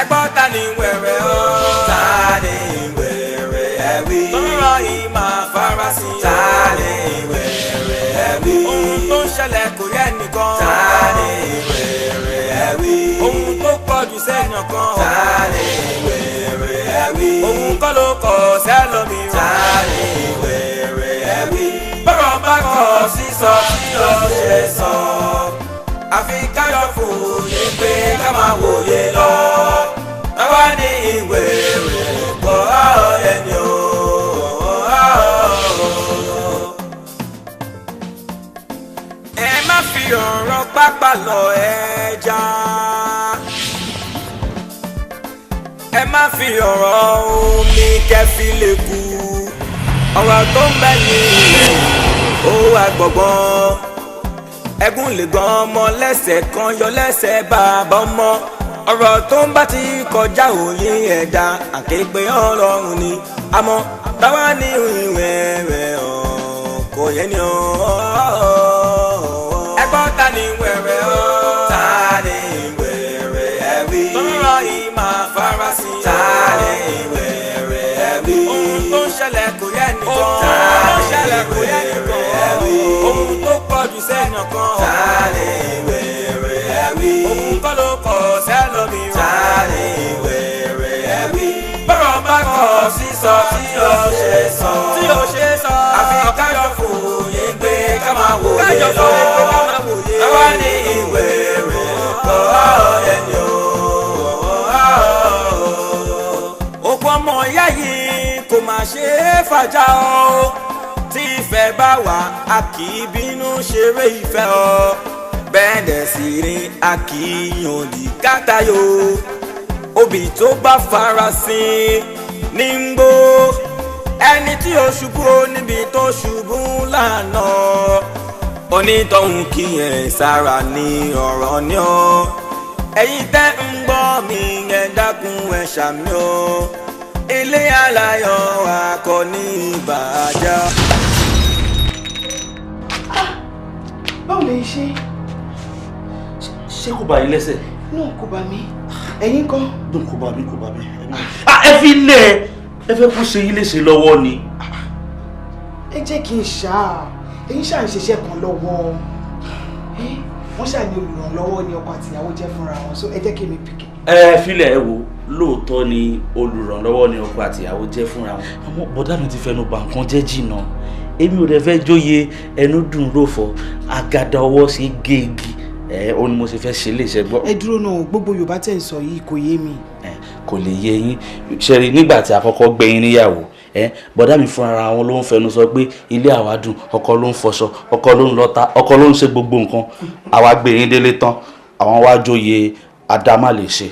Ẹgbọ́n ta ni wẹ̀rẹ̀ o. Ta ni wẹ̀rẹ̀ ẹ wí. Tọ́rọ yìí máa farasin. Ta ni wẹ̀rẹ̀ ẹ wí. Ohun tó ń ṣẹlẹ̀ kò yẹ nìkan. Ta ni wẹ̀rẹ̀ ẹ wí. Ohun tó pọ̀ jù sẹ́yìn kan. Ta ni wẹ̀rẹ̀ ẹ wí. Ohun kọ́ ló kọ̀ sẹ́lómi. Ta ni wẹ̀rẹ̀ ẹ wí. Bọ́rọ̀ bá kọ̀ sísọ tí ó ṣe sọ. Àfi káyọ̀ fòye pé ká máa wòye lọ. Táwa ní ìwé rẹ̀ kọ́ ẹni o. Ẹ má fi ọ̀rọ̀ pápá lọ ẹja. Ẹ má fi ọ̀rọ̀ omi kẹfì lè kú. Ọ̀rọ̀ tó ń bẹ ní ilẹ̀ ó wà gbọ̀ngbọ̀n. Ẹ̀gún lè gan ọmọ lẹ́sẹ̀ kan yọ lẹ́sẹ̀ bàbá ọmọ. Ọ̀rọ̀ tó ń bá ti kọjá òye ẹ̀dá àkégbé Ọlọ́run ni. Àmọ́ táwa ní ìwẹ̀ rẹ̀ kò yẹ ni o. Ẹgbọ́n ta ni wẹ̀rẹ̀ o. Ta ni wẹ̀rẹ̀ ẹ wí. Tọ́rọ yìí máa farasin. Ta ni wẹ̀rẹ̀ ẹ wí. Ohun tó ń ṣẹlẹ̀ kò yẹ nìkan. Ta ni wẹ̀rẹ̀ ẹ wí. Ohun tó pọ̀ jù sẹ́yìn kan. Ta ni wẹ̀rẹ̀ ẹ wí. Ohun kọ́ ló kọ̀ sẹ́lómi. Ta ni wẹ̀rẹ̀ ẹ wí. Bọ́rọ̀ bá kọ̀ sísọ tí ó ṣe sọ. Tí ó ṣe sọ. Àfi káyọ̀ fòye gbé ká máa wòye lọ. Táwa ní ìwé rẹ̀ kọ́ ẹni o. Òkú ọmọ ìyá yìí kò máa ṣe é fàjà o. Tí ìfẹ́ bá wà, a kì í bínú ṣeré ìfẹ́ o. Bẹ́ẹ̀ dẹ̀ sì ni a kì í yànjú kátayò. Obì tó bá farasin ní ń gbó. Ẹni tí ó ṣubú ó níbi tó ṣubú lánàá. Onítọ̀hún kì í sára ní ọ̀rọ̀ ni ó. Ẹ̀yin tẹ́ ń gbọ́ mi ẹ dákun ẹ ṣàmì o. Ilé aláyọ̀ wa kò ní ìbàjẹ́. Báwo lè ṣe? Ṣé kò bá yín lẹ́sẹ̀? Náà kò bá mi. Ẹ̀yin kọ́? Dùn kò bá mi, kò bá mi. Ẹ fi lé ẹ fẹ́ kó ṣe yín léṣe lọ́wọ́ ni. Ẹ jẹ́ kí n ṣá. Ẹ̀yin ṣáà ń ṣiṣẹ́ kan lọ́wọ́. Wọ́n ṣáà ní olùrànlọ́wọ́ ni ọkọ àtìyàwó jẹ́ fúnra wọn. So ẹ jẹ́ kí mi pìkì. Ẹ filẹ̀ ẹ wo, lóòótọ́ ni olùrànlọ́wọ́ ni ọkọ àtìyàwó jẹ́ fúnra wọn. Àmọ́ bọ̀dá mi ti fẹnu bà nǹkan jẹ́ jìnnà. Èmi ò dẹ̀ fẹ́ jóye ẹnu dùn lófo, àgàdà ọwọ́ ṣe gé igi. Ẹ ó ní mo ṣe fẹ́ ṣe léṣe gbọ́. Ẹ dúró náà, gbogbo Yorùbá tẹ̀ ń sọ yìí kò yé mi. Kò lè yé yín. Ṣe rí nígbà tí a kọ́kọ́ gbé yín níyàwó, bọ̀dá mi fúnra wọn ló ń fẹnu sọ pé ilé àwa dùn, ọkọ ló ń fọṣọ, ọkọ ló ń lọta, ọkọ ló ń ṣe gbogbo nǹkan. Àwa gbé yín délé tán, àwọn wá jóye Adama lè ṣe.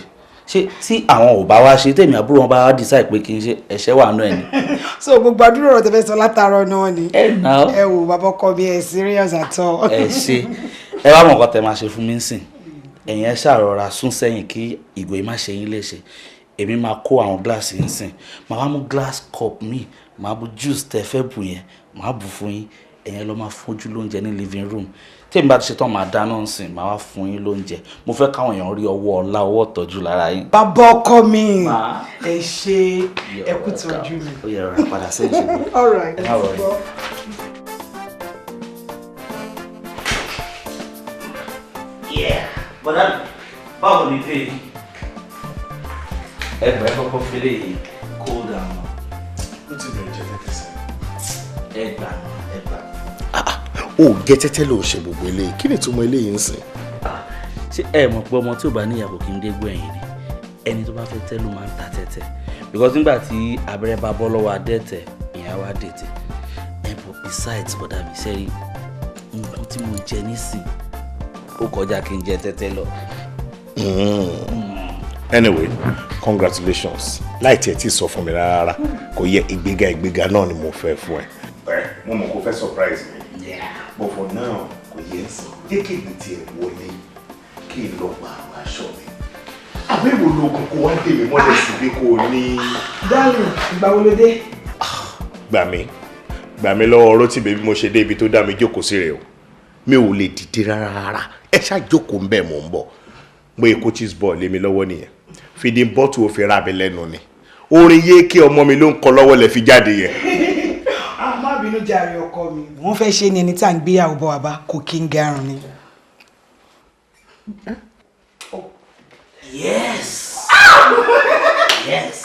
Ṣé tí àwọn ò bá wá ṣe, tèmi àbúrò wọn bá wá decide pé kí n ṣe, ẹ̀ṣẹ̀ wà náà ni. So gbogbo àdúrà ọ̀rọ̀ tẹ́ fẹ́ sọ látàárọ̀ náà ni. Ẹ nà ó. Ẹ wò bàbá ọkọ mi, ẹ serious at all. Ẹ ṣe ẹ wá mọ̀ nǹkan tẹ́ máa ṣe fún mi nsìn. Ẹ̀yin ẹ ṣàrọ̀ra sún sẹ́yìn kí ìgò yìí má ṣe yín léṣe. Èmi máa kó àwọn gíláàsì yín sìn. Màá wá mú glass cup mi, màá bu juice tẹ́ fẹ́ bù yẹn, màá bù fún yín. Ẹ̀yin lọ máa fojú lóúnjẹ ní living room. Tèmi bá ti ṣetán máa dáná nsìn, màá wá fún yín lóúnjẹ. Mo fẹ́ káwọn èèyàn rí ọwọ́ ọlá, ọwọ́ ìtọ́jú lára yín. Bàbá ọkọ mi, ẹ ṣe ẹ kú tọ́jú mi. Ó yẹ rọra padà sẹ́yìn ṣùgbọ́n. All right. Ẹ má worry. Bọ̀dá mi, báwo ni dé yìí? Ẹgbẹ́ kọ́kọ́ fẹ́lẹ̀ yìí cool down. Ó ti bẹ̀rẹ̀ jẹ tẹ́tẹ́ sẹ́yìn. Ẹ gbà, ẹ gbà. Ó gẹ tẹ́tẹ́ ló ṣe gbogbo eléyìí. Kí ni ìtumọ̀ eléyìí ń sìn? Ṣé ẹ mọ̀ pé ọmọ tí ò bá níyàwó kì í dégbò ẹ̀yìn ni? Ẹni tó bá fẹ́ tẹ́ ló máa ń ta tẹ́tẹ́. Because nígbà tí abẹ́rẹ́ bá bọ́ lọ́wọ́ adẹ́tẹ̀, ìyá wa dètè. Ẹ bọ̀ besides bọ̀dá mi sẹ́rí, nǹkan tí mo jẹ nísìn ó kọjá kí n jẹ tẹ́tẹ́ lọ. Anyway, congratulations. Láì tiẹ̀ tí sọ fún mi rárá, kò yẹ ìgbéga ìgbéga náà ni mo fẹ́ fún ẹ. Mo mọ̀ kó fẹ́ surprise mi. But for now, kò yẹ ẹ sìn. Jẹ́ kí èmi tiẹ̀ wọlé kí n lọ pa àwọn aṣọ mi. Àbẹ̀wò lóògùn kó wá dè mí mọ́lẹ̀ síbí kò ní. Darling, ìgbà wo ló dé? Gbà mí, gbà mí lọ́wọ́ Rótìmí bí mo ṣe dé ibi tó dá mi jókòó sí rẹ̀ o. Mi ò lè dìde rárá rárá. Ẹ ṣáà jókòó ń bẹ̀, mò ń bọ̀. Mo èkó cheese ball lé mi lọ́wọ́ nìyẹn. Feeding bottle ò fi ra mi lẹ́nu ni. Orin yéèké ọmọ mi ló ń kọ lọ́wọ́ lẹ fi jáde yẹn. Má bínú jàre ọkọ mi. Wọ́n fẹ́ ṣe ni ẹni tá à ń gbéyàwó bọ̀ wá bá kò kí ń garun ni. Yes. Yes.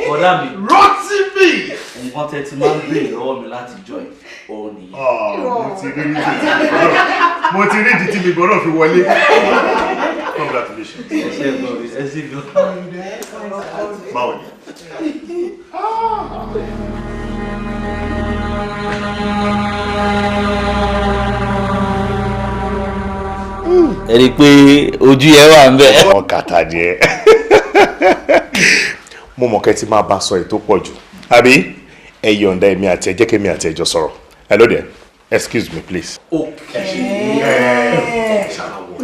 Bọ̀dá mi. Rotimi. Nǹkan tẹ́ ti máa ń béèrè lọ́wọ́ mi láti jọ ẹ̀ òun nìyẹn. Mo ti rí ìdí tí mi gbọ́dọ̀ fi wọlé. Congratulations. Ẹ ṣé gan mi, ẹ ṣé gan. Báwo ni? Ẹ rí i pé ojú yẹn wà ń bẹ̀. Wọ́n kàtà ni ẹ. Mo mọ̀ kẹ́ tí máa bá sọ èyí tó pọ̀ jù. Àbí ẹ yọ̀ǹda èmi àti ẹ jẹ́ kémi àti ẹ jọ sọ̀rọ̀. Hello there, excuse me please.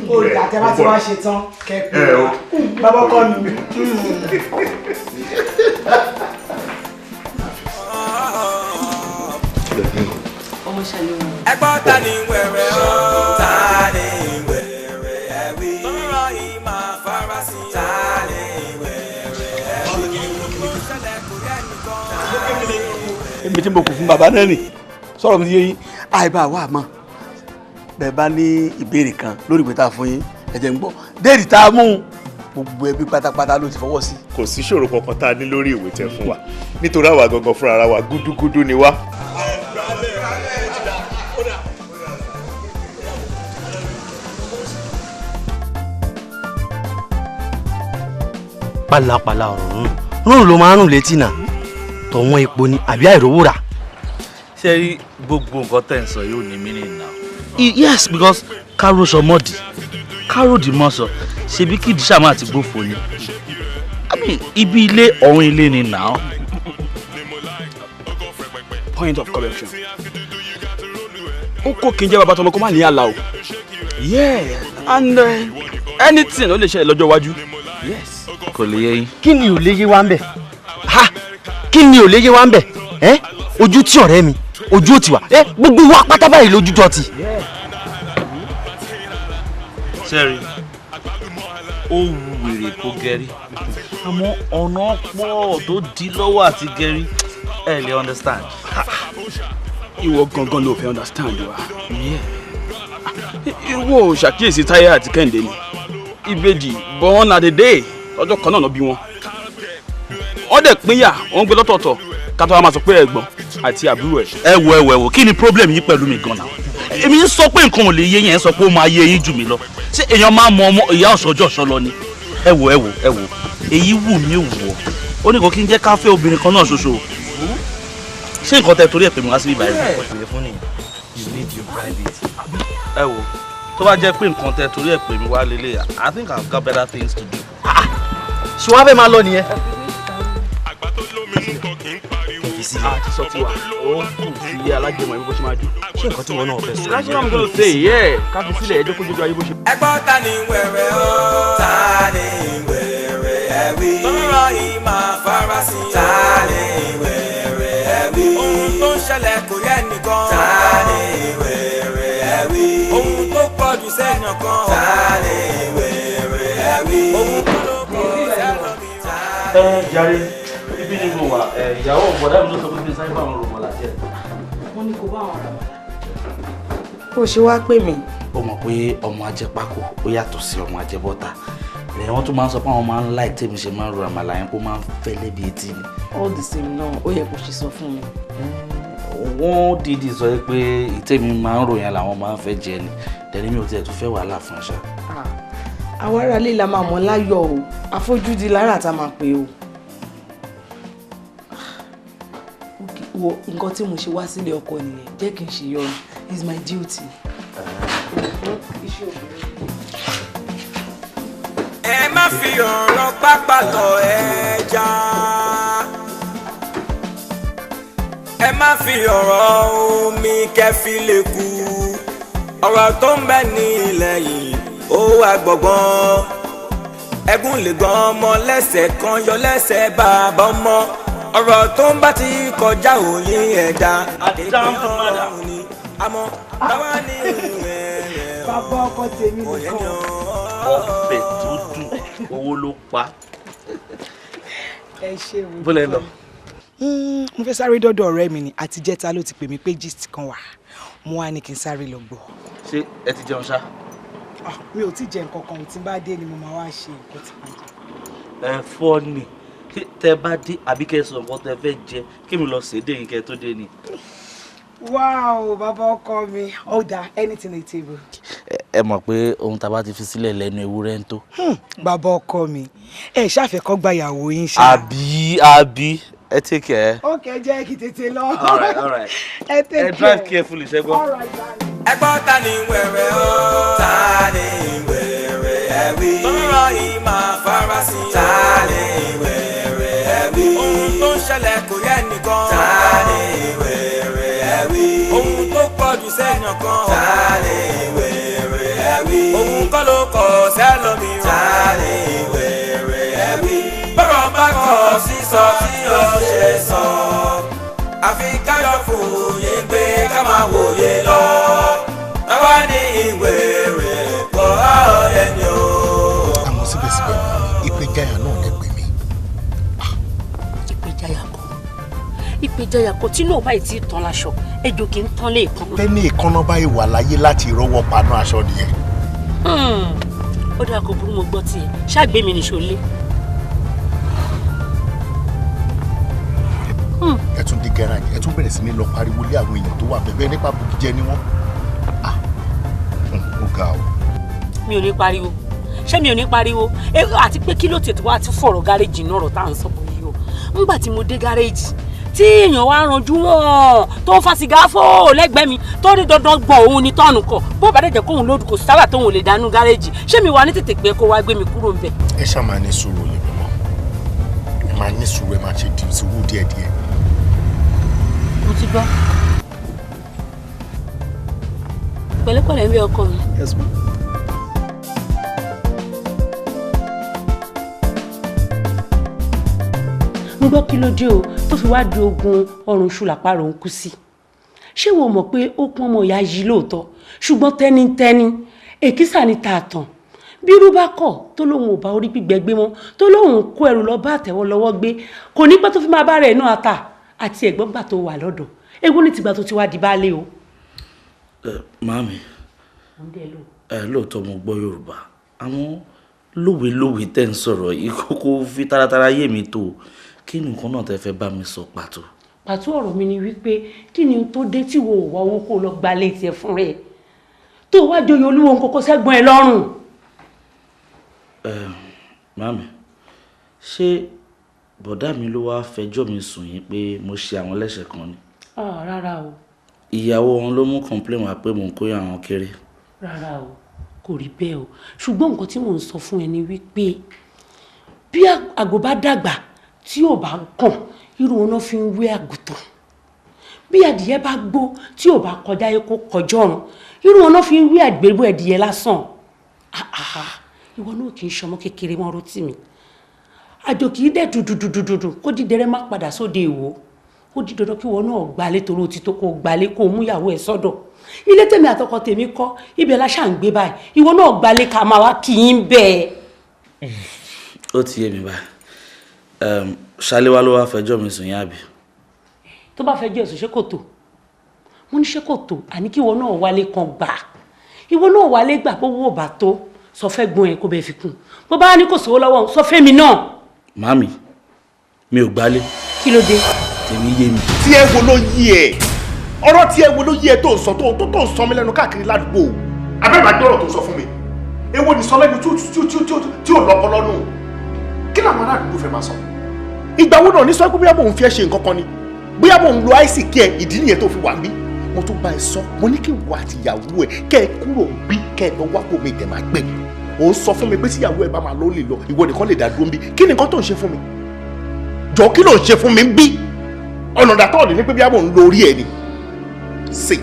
Olùdá tẹ bá ti wá ṣe tán kẹ́pẹ́ wa. Bàbá ọkọ mi. Ẹgbọ́n ta ni wẹ̀rẹ̀ o? Ta ni wẹ̀rẹ̀ ẹ wí? Tọ́rọ yìí máa farasin. Ta ni wẹ̀rẹ̀ ẹ wí? Ṣẹlẹ̀ kò yẹ nìkan. Èmi tí mo kù fún bàbá náà nì sọ̀rọ̀ mi ti yé yín àìbá wa mọ̀ bẹ́ẹ̀ bá ní ìbéèrè kan lórí ìwé tá a fún yín ẹ jẹ́ n gbọ́ déèdì tá a mú un gbogbo ẹbí pátápátá ló ti fọwọ́ sí. Kò sí ṣòro kankan tá a ní lórí ìwé tẹ́ fún wa nítorí àwa gangan fúnra ara wa gúdúgúdú ni wá. Pálapàla ọ̀rọ̀ rún rún ló máa ń rùn létí náà tọ̀wọ́n epo ni àbí àìrówó rà. Ṣé rí gbogbo nǹkan tẹ̀ ń sọ yóò ní meaning now. Yes, because káró sọmọdì káró dì mọ́ sọ ṣebí kí ìdísà máa ti gbófo ni. I mean, ibi ilé ọ̀hún ilé ni now. Point of correction. Ó kó kí n jẹ́ bàbá tọmọ kó má ní àlà o. Yeah, and anything ó lè ṣẹlẹ̀ lọ́jọ́ iwájú. Yes. Kò lè yé yín. Kí ni ò lè yé wa ń bẹ̀? Ha! Kí ni ò lè yé wa ń bẹ̀? Ẹ́ ojú tí ọ̀rẹ́ mi ojú ò ti wà ẹ́ gbogbo wa pátá báyìí lójú jọ ti. Sẹ́rí, ó wu wèrè kó gẹrí àmọ́ ọ̀nà pọ̀ tó di lọ́wọ́ àti gẹrí ẹ lè understand. Ìwọ gangan ló fẹ́ understand wa. Ìwọ ò ṣàkíyèsí Táyé àti Kẹ́hìndé ni. Ìbejì born at the day ọjọ́ kan náà ló bí wọn. Wọ́n dẹ̀ pínyà wọ́n gbé lọ́tọ̀ọ̀tọ̀ ká tó wá máa sọ pé ẹ̀gbọ́n àti àbúrò ẹ̀. Ẹ wo ẹ wo ẹ wo kí ni problem yín pẹ̀lú mi gan-an? Èmi ń sọ pé nǹkan ò lè yé yẹn, ń sọ pé ó máa yé yín jù mí lọ. Ṣé èèyàn máa mọ ọmọ ìyá ọ̀ṣọ́jọ́ ọ̀ṣọ́ lọ ni? Ẹ wo ẹ wo ẹ wo èyí wù mí wù ọ́. Ó ní kò kí n jẹ́ ká fẹ́ obìnrin kan náà ṣoṣo. Ṣé nǹkan tẹ torí ẹ̀ pè mí wá síbí báyìí? You need your private. Ẹ wo tó bá jẹ́ pé nǹkan tẹ torí ẹ̀ pè mí wá lélẹ̀, I think I've got better things to do. Ṣé wàá fẹ́ máa lọ nìyẹn? A ti sọ tiwa, ó kù sí alájẹmọ ẹbí bó ṣe máa dùn. Ṣé nǹkan tí wọn náà fẹ́ sọ? That's what I'm gonna say, yeah. Ká fi sílẹ̀ ẹjọ́ kó jójú ayé bó ṣe. Ẹgbọ́n ta ni wẹ̀rẹ̀ o? Ta ni wẹ̀rẹ̀ ẹ wí? Tọ́rọ yìí máa farasin. Ta ni wẹ̀rẹ̀ ẹ wí? Ohun tó ń ṣẹlẹ̀ kò yẹ nìkan. Ta ni wẹ̀rẹ̀ ẹ wí? Ohun tó pọ̀ jù sẹ́yìn kan. Ta ni wẹ̀rẹ̀ ẹ wí? Ohun tó pọ̀ sẹ́yìn kan. Ẹ jàre ibi ni mo wà ìyàwó bọ̀dá mi ló sọ pé kí n sáré bá àwọn rògbòlà jẹ. Wọ́n ní kó bá àwọn ràmàlà. Ó ṣe wá pè mí. Ó mọ̀ pé ọmọ ajẹpákó ó yàtọ̀ sí ọmọ ajẹbọ́ta lẹ́yìn wọ́n tún máa ń sọ pé àwọn máa ń láì tèmi ṣe máa ń ro àmàlà yẹn kó máa ń fẹ́lẹ́ bí etí ni. All the same náà ó yẹ kó ṣe sọ fún mi. Wọ́n dìídì sọ pé ìtèmi máa ń rò yẹn làwọn máa ń fẹ́ jẹ ni tẹ̀lé mi ò tiẹ̀ tún fẹ́ wàhálà fún ẹ̀ṣá. Àwa ará ilé la máa mọ̀ láyọ̀ o àfojúdi lára tá a máa pè o. Wo nǹkan tí mo ṣe wá sílé ọkọ nìyẹn jẹ́ kí n ṣe yọrùn it's my duty. Ẹ má fi ọ̀rọ̀ pápá lọ ẹja. Ẹ má fi ọ̀rọ̀ omi kẹfí lè kú. Ọ̀rọ̀ tó ń bẹ ní ilẹ̀ yìí ó wà gbọ̀ngbọ̀n. Ẹ̀gún lè gan ọmọ lẹ́sẹ̀ kan yọ lẹ́sẹ̀ bàbá ọmọ. Ọ̀rọ̀ tó ń bá ti kọjá òye ẹ̀dá. Àmọ́ báwa ní ìwẹ̀ rẹ̀ Bàbá ọkọ tèmi nìkan. Ọbẹ̀ tó dùn. Owó ló pa. Ẹ ṣe wo. Bó lẹ lọ? Mo fẹ́ sáré dọ́dọ̀ ọ̀rẹ́ mi ni, àti jẹ́ta ló ti pè mí pé gist kan wà. Mo wá ní kí n sáré lọ gbọ́. Ṣé ẹ ti jẹun ṣá? Mi ò tí jẹ nǹkan kan, tí n bá dé ni mo máa wá ṣe nǹkan tí màá jẹ. Ẹ fọ́ ni, tẹ bá dé àbí kẹ́ sọ nǹkan tẹ fẹ́ jẹ, kí mi lọ sèdè yín kẹ́ tó dé ni. Wow, bàbá ọkọ mi, ó dáa, anything on the table. Ẹ mọ̀ pé ohun tá a bá ti fi sílẹ̀ lẹ́nu ewúrẹ́ ń tó. Bàbá ọkọ mi, ẹ ṣàfẹ́ kọ́ gba ìyàwó yín ṣá. Àbí àbí, ẹ take care. Ok, jẹ́ kí tètè lọ. All right, all right. Ẹ take care. Ẹ drive carefully, ṣé gbọ́. All right, darling. Ẹ gbọ́, ta ni wẹ̀rẹ̀ o? Ta ni wẹ̀rẹ̀ ẹ wí? Tọ́rọ yìí máa farasin. Ta ni wẹ̀rẹ̀ ẹ wí? Ohun tó ń ṣẹlẹ̀ kò yẹ nìkan. Ta ni wẹ̀rẹ̀ ẹ wí? Ohun tó pọ̀ jù sẹ́yìn kan. Ta ni wẹ̀rẹ̀ ẹ wí? Ohun kọ́ ló kọ̀ sẹ́lómìíràn. Ta ni wẹ̀rẹ̀ ẹ wí? Bọ́rọ̀ bá kọ̀ sísọ tí ó ṣe sọ. Àfi káyọ̀ fòye gbé ká máa wòye lọ. Táwa ní ìwé rẹ̀ kọ́ ẹni o. Àmọ́ síbẹ̀síbẹ̀ ìpèjáyà náà lẹ pè mí. Ìpèjáyà kọ́, ìpèjáyà kọ́, tí náà báyìí ti tán láṣọ, ejò kì í tán lé ìkànnà. Tẹ́ni ìkànnà báyìí wà láyé láti rọ́wọ́ paná aṣọ nìyẹn. Ó dáa, kò burú, mo gbọ́ tiẹ̀, ṣáàgbé mi nìṣó lé. Ẹ tún dé gẹ́rájì, ẹ tún bẹ̀rẹ̀ sí ní lọ pariwo lé àwọn èèyàn tó wà bẹ́ẹ̀ nípa bùkíjẹ ni wọ́n. Ó ga o. Mi ò ní pariwo, ṣé mi ò ní pariwo? Àti pé kí ló tètè wá ti fọ̀rọ̀ gáréjì náà, ọ̀rọ̀ tá à ń sọ bọ̀ yìí o. Ńgbà tí mo dé gáréjì tí èèyàn wá ranjú wọn tó ń fa sìgá fò lẹ́gbẹ̀ẹ́ mi, tó ní dandan gbọ̀n òun ní tọ́ọ̀nù kọ̀, bó bá dẹ̀jẹ̀ kóun lódù kò sábà tóun ò lè dánú gáréjì, ṣé mi wà ní tètè pé kó wá gbé mi kúrò ńbẹ̀. Ẹ ṣáà máa ní sùúrù yẹn mímọ́, ẹ máa ní sùúrù, ẹ máa ṣe sùúrù díẹ̀díẹ̀. Mo ti gbọ́. Pẹ̀lẹ́pẹ̀lẹ́ ń bí ọkọ mi. Yes, ma'am. Ń gbọ́, kí ló dé o tó fi wá di ogun ọrùn ṣù làpárò ń kú sí? Ṣé wo mọ̀ pé ó pọ́n ọmọ ìyá yìí lóòótọ́, ṣùgbọ́n tẹ́nitẹ́ni èkísà ni tààtàn. Bí irú bá kọ̀ tó lóun ò bá orí gbígbẹ gbé mọ́, tó lóun kó ẹrù lọ bá àtẹ̀wọ́ lọ́wọ́ gbé, kò ní pẹ́ tó fi máa bá rẹ̀ náà ta àti ẹ̀gbọ́n gbà tó wà lọ́dọ̀ ewu ní tìgbà tó ti wá di baálé o. Màámi, ẹ lóòótọ́ mo gbọ́ Yorùbá, àwọn lówelówe tẹ́ ń sọ̀rọ̀ yìí kókó fi taratara yé mi tó. Kí ni nǹkan náà tẹ́ fẹ́ bá mi sọ pàtó? Pàtó ọ̀rọ̀ mi ni wípé kí ni tó dé tí wo ò wá owó kó lọ gbalé tiẹ̀ fún rẹ̀ tó wá joyè olúwo kókó sẹ́gbọ́n ẹ lọ́rùn. Màámi, ṣé bọ̀dá mi ló wáá fẹjọ́ mi sùn yín pé mo ṣe àwọn lẹ́sẹ̀ kan ni? Rárá o. Ìyàwó wọn ló mú complain wá pé mò ń kó àwọn kéré. Rárá o, kò rí bẹ́ẹ̀ o, ṣùgbọ́n nǹkan tí mò ń sọ fún ẹ ni wípé bí àgò bá dàgbà tí ò bá kàn, irú wọn náà fi ń wé àgùntàn. Bí adìyẹ bá gbó tí ò bá kọjá yẹ kó kọjá ọ̀run, irú wọn náà fi ń wé àgbèrú ẹdìyẹ lásán. Ìwọ náà kì í ṣọmọ kékeré mọ́, Rótìmí. Àjò kì í dẹ̀ dùdùdùdùdù kó dídẹrẹ́ má padà sóde ìwò. Ó di dandan kí ìwọ náà gbalé, torí ó ti tó kó gbalé, kó mú ìyàwó ẹ̀ sọ́dọ̀. Ilé tèmi àtọkọ tèmi kọ́, ibẹ̀ la ṣà ń gbé báyìí. Ìwọ náà gbalé ká máa wá kí yín bẹ́ẹ̀. Ó ti yé mi báyìí. Ṣaléwá ló wá fẹjọ́ mi sùn yín àbí? Tó bá fẹjọ́ ẹ̀sùn, ṣé kò tó? Mo ní ṣé kò tó? Àní kí ìwọ náà wálé kan gbà. Ìwọ náà wálé gbà, bó wò bá tó, sọ fẹ́ gbọ́n ẹ̀ kó bẹ́ẹ̀ fi kún. Bó bá ní kò sówó lọ́wọ́, sọ fẹ́mi náà. Màámi, mi ò gbálé. Kí ló dé? Tèmi yé mi. Tí ẹ wo ló yí ẹ? Ọ̀rọ̀ tí ẹ wo ló yí ẹ tó ń sọ tó ń sọ mí lẹ́nu káàkiri ládùúgbò o? Abẹ́rẹ́ máa gbọ́rọ̀ tó sọ fún mi. Èwo ni sọ lẹ́nu tí ò lọ́pọ̀ lọ́nù? Kí làwọn ará àdúgbò fẹ́ máa sọ? Ìgbà wo náà ní sọ pé bóyá mò ń fi ẹ́ ṣe nǹkan kan ni? Bóyá mò ń lo àìsíkí ẹ, ìdí nìyẹn tó fi wà ń bí. Mo tún bá ẹ sọ, mo ní kí wà àti ìyàwó ẹ kẹ́ ẹ kúrò ń bí, kẹ́ ẹ lọ wá kó mi tẹ̀ máa gbé. Ò ń sọ fún mi pé tíyàwó ẹ bá máa lọ lè lọ, ìwọ nìkan lè dá dúró ń bí. Kí ni nǹkan tó ń ṣe fún mi? Jọ, kí ló ń ṣe fún mi ń bí? Ọ̀nà dàtọ̀ ọ̀dẹ̀ ní pé bóyá mò ń lo orí ẹ ni. Ṣe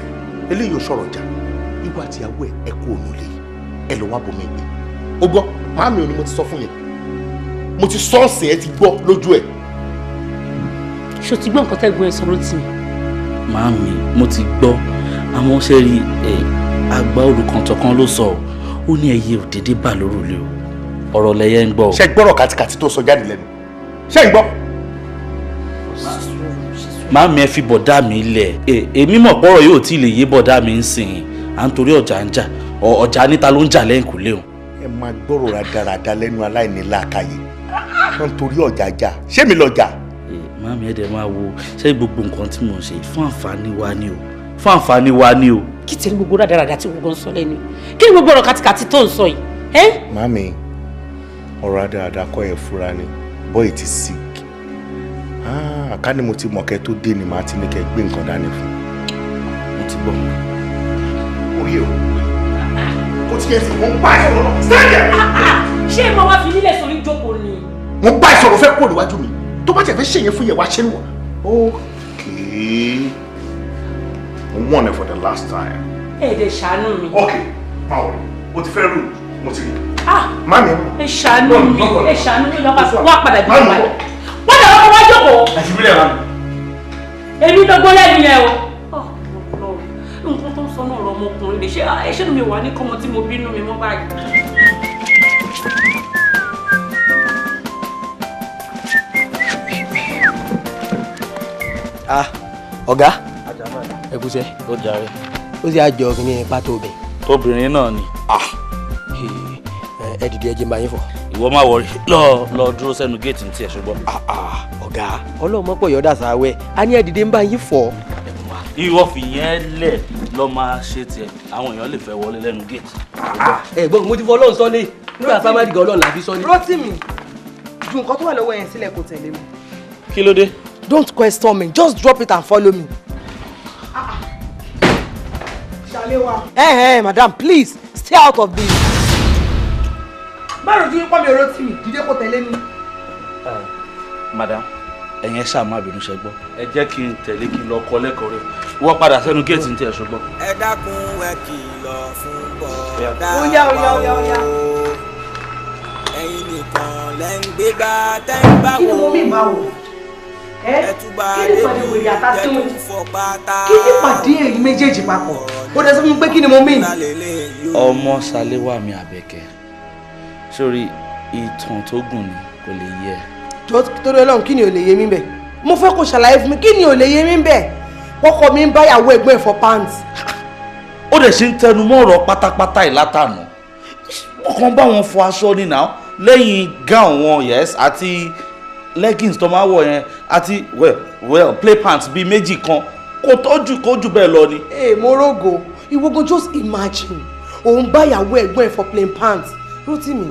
eléyìí ò sọ̀rọ̀ jà. Ìwọ àti ìyàwó ẹ ẹ kú òun lè ẹ lọ wá bomi gbé. O gbọ́, màámi ò ní mo ti sọ fún yẹn. Mo ti sọ ọ̀sìn ẹ ti gbọ́ lójú ẹ. Ṣó ti gbọ́ nǹkan tẹ́gbọ́n ẹ sọ, Rótìmí? Màámi, mo ti gbọ́. Àmọ́ ṣe rí ẹ, àgbà olùkàntàn kan ló sọ, ó ní ẹyẹ òdédé bà lórùlé o. Ọ̀rọ̀ lẹyẹ ń gbọ́. Ṣé gbọ́rọ̀ kàtìkàtì tó sọ jáde lẹ́nu? Ṣé ń gbọ́? Màámi, ẹ fi bọ̀dá mi lẹ̀. Èmi mọ̀ pọ̀rọ̀ yóò tí ì lè yé bọ̀dá mi ń sìn. À ń torí ọjà ń jà, ọjà níta ló ń jà lẹ́yìnkùlé o. Ẹ máa gbọ́rọ̀ rádaràda lẹ́nu aláìní làákàyè. Wọ́n ń torí ọjà jà. Ṣé mi lọ́jà? Màámi, ẹ dẹ̀ máa wo ṣé gbogbo nǹkan tí mò ń ṣe fún àǹfààní wa ni o, fún àǹfààní wa ni o. Kí tiẹ̀ ní gbogbo rádaràda tí gbogbo ń sọ lẹ́nu? Kí ni gbogbo ọ̀rọ̀ kàtìkàtì tó ń sọ yìí? Màámi, ọ̀rọ̀ rádaràda kọ́ ẹ̀ fura ni, boy ti sick. Ká ní mo ti mọ̀ kẹ́ tó dé ni màá ti ní kẹ́ gbé nǹkan dání fún. Mo ti gbọ́. Orí ẹ̀ o, kò tí ẹ sì mò ń bá ẹ sọ̀rọ̀ sẹ́yìn. Ṣé mo wá fi nílẹ̀ sórí ìjókòó ni? Mo bá ẹ sọ̀rọ̀ fẹ́ kúrò níwájú mi. Tó bá jẹ́ fẹ́ ṣèyẹn fún yẹn wá ṣe ń wọ̀. Okay. Mo warn ẹ for the last time. Ẹ dẹ̀ ṣàánú mi. Okay, máa wọlé. O ti fẹ́ rú, mo ti rí. Mami. Ẹ ṣàánú mi, ẹ ṣàánú mi lọ́pàá wá padà bí wọ́n padà. Wọ́n dà wọ́n wá jókòó. Ẹ ti bílẹ̀ mami. Èmi lọ́gbọ́n lẹ́nu yẹn o. Nǹkan tó ń sọ náà rọ ọmọkùnrin lè ṣe ẹṣẹ́ mi wà ní kọ́mọ tí mo bínú mi mọ́ báyìí. Ah, ọ̀gá, ẹ kúṣẹ́. Ó jàre. Ó sì àjọ kìíní pátó obìnrin. Tóbìnrin náà ni. Ẹ dìde, ẹ jẹ́ n bá yín fọ̀. Ìwọ má wọrí, lọ lọ dúró sẹ́nu géètì ní tiẹ̀ ṣùgbọ́n. Ọ̀gá, ọlọ́mọ pọ̀ yọ̀ọ́dà sáwẹ́, a ní ẹ dìde ń bá yín fọ̀. Ìwọ fìyẹn lẹ̀ lọ máa ṣe tiẹ̀, àwọn èèyàn lè fẹ́ wọlé lẹ́nu géètì. Ẹ gbọ́n, mo ti fọ Ọlọ́run sọ́lé nígbà sámádì gan Ọlọ́run làbí sọ́lé. Rótìmí, ju nǹkan tó wà lọ́wọ́ yẹn sílẹ̀ kó tẹ̀lé mi. Kí ló dé? Don't question me, just drop it and follow me. Ṣàléwá. Hey, hey, madam, please stay out of this. Má rojú pọ́n mi, Rótìmí, dìde kó tẹ̀lé mi. Madam, ẹ̀yin ẹ ṣáà má bínú, ṣe gbọ́. Ẹ jẹ́ kí n tẹ̀lé kí n lọ kọ́ lẹ́kọ̀ọ́ rẹ̀. Wọ́n padà sẹ́nu géètì ní tiẹ̀ ṣùgbọ́n. Ẹ dákun, ẹ kìlọ̀ fún bọ̀dá Ó yá, ó yá, ó yá, ó yá. Ẹ̀yin nìkan lẹ́ ń gbé gbá tẹ́ ń bá Kí ni mo mí máa wò? Ẹ túbà Kí ni ìpàdé wèrè àtàsíwò? Fọ pátá. Kí ni ìpàdé èyí méjèèjì papọ̀? Ó dẹ̀ sọ fún mi pé kí ni mo mí? Ọmọ Ṣaléwá mi Àbẹ̀kẹ́, sórí ìtàn tó gùn ni, kò lè yé ẹ. Jọ, torí Ọlọ́run, kí ni ò lè yé mi bẹ̀? Mo fẹ́ kó ṣàlàyé fún mi kí ni ò lè yé mi bẹ̀? Kọ́kọ́ mi ń báyàwó ẹ̀gbọ́n ẹ̀ fọ pants. Ó dẹ̀ ṣe ń tẹnu mọ́ ọ̀rọ̀ pátápátá ìlátànà. Wọ́n kàn bá wọn fọ aṣọ ní náà lẹ́yìn gown wọn, yes, àti leggings tó máa wọ̀ yẹn, àti well play pants bíi méjì kan, kò tọ́jú kó jù bẹ́ẹ̀ lọ ni. Ee, mo rógo ìwógun. Just imagine, òun báyàwó ẹ̀gbọ́n ẹ̀ fọ plain pants. Rótìmí,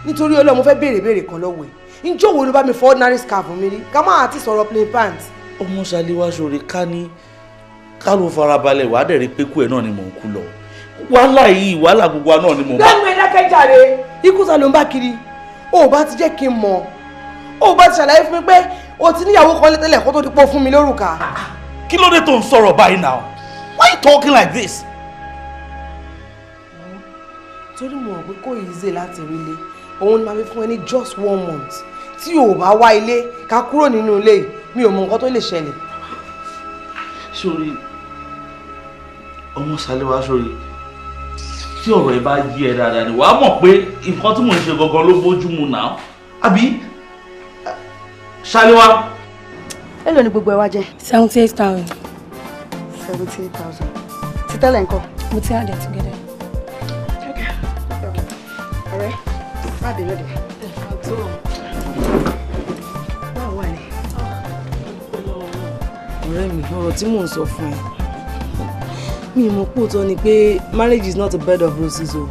nítorí Ọlọ́run, mo fẹ́ béèrè béèrè kan lọ́wọ́ ẹ̀. Njọ́ wo ló bá mi fọ ordinary scarf mi rí, ká má àti sọ̀rọ̀ plain pants? Ọmọ Ṣaléwá, ṣòro ká ní ká ló farabalẹ̀, wàá dẹ̀ rí pé kú ẹ̀ náà ni mò ń kú lọ. Wàhálà yìí, wàhálà gbogbo wa náà ni mò ń bá. Lẹ́nu ẹ̀ dákẹ́jàre. Ikú ta ló ń bá kiri? O ò bá ti jẹ́ kí n mọ̀, o ò bá ti ṣàlàyé fún mi pé o ti níyàwó kan tẹ́lẹ̀ kó tó di pọ̀ fún mi lórúkà. Kí ló dé tó ń sọ̀rọ̀ báyìí now? Why you talking like this? Torí mo mọ̀ pé kò easy láti rí ilé, òun ni màá fi fún ẹ ní just one month. Tí o ò bá wá ilé ká kúrò nínú ilé yìí, mi ò mọ nǹkan tó lè ṣẹlẹ̀. Sórí, ọmọ Ṣaléwá, sórí tí ọ̀rọ̀ ẹ bá yí ẹ dáadáa ni wàá mọ̀ pé nǹkan tí mò ń ṣe gangan ló bójú mu náà, àbí Ṣaléwá? Èló ni gbogbo ẹ wá jẹ́? 78,000. 78,000. Ti tẹ́lẹ̀ ńkọ́? Mo ti add it together. Ọ̀rẹ́, má bínú dé. Báwo wà ní? Ọ̀rẹ́ mi, ọ̀rọ̀ tí mò ń sọ fún ẹ, mi ì mọ̀ pé òótọ́ ni pé marriage is not a bed of roses o.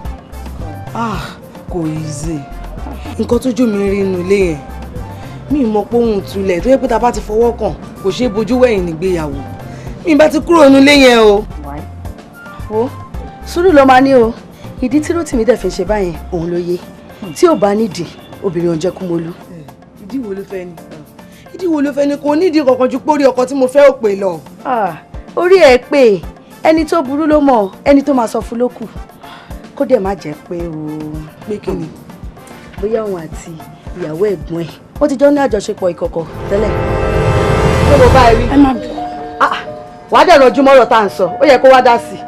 Ah, kò easy. Nǹkan tójú mi rí inú ilé yẹn, mi ì mọ̀ pé òun tulẹ̀ tó yẹ pé tá a bá ti fọwọ́ kàn, kò ṣeé bojú wẹ̀yìn nígbéyàwó. Mi ì bá ti kúrò nínú ilé yẹn o. Wo, sùúrù ló máa ní o. Ìdí tí Rótìmí dẹ̀ fi ń ṣe báyẹn, òun ló yé. Tí ò bá nídìí, obìnrin ò ń jẹ́ Kúmólú. Ìdí wo ló fẹ́ ni? Ìdí wo ló fẹ́ ni? Kò nídìí kankan ju pórí ọkọ tí mo fẹ́ ò pè lọ. Ah, orí ẹ̀ pé ẹni tó burú ló mọ̀, ẹni tó máa sọ fún ló kù. Kó dẹ̀ má jẹ́ pé o. Pé kí ni? Bóyá òun àti ìyàwó ẹ̀gbọ́n ẹ̀ wọ́n ti jọ ní àjọṣepọ̀ ìkọ̀kọ̀ tẹ́lẹ̀. Ṣé mo bá ẹ rí? Ẹ má bínú. Ah, wàá dẹ̀ rọjú mọ́rọ̀ tá à ń sọ, ó yẹ kó wá dá sí i.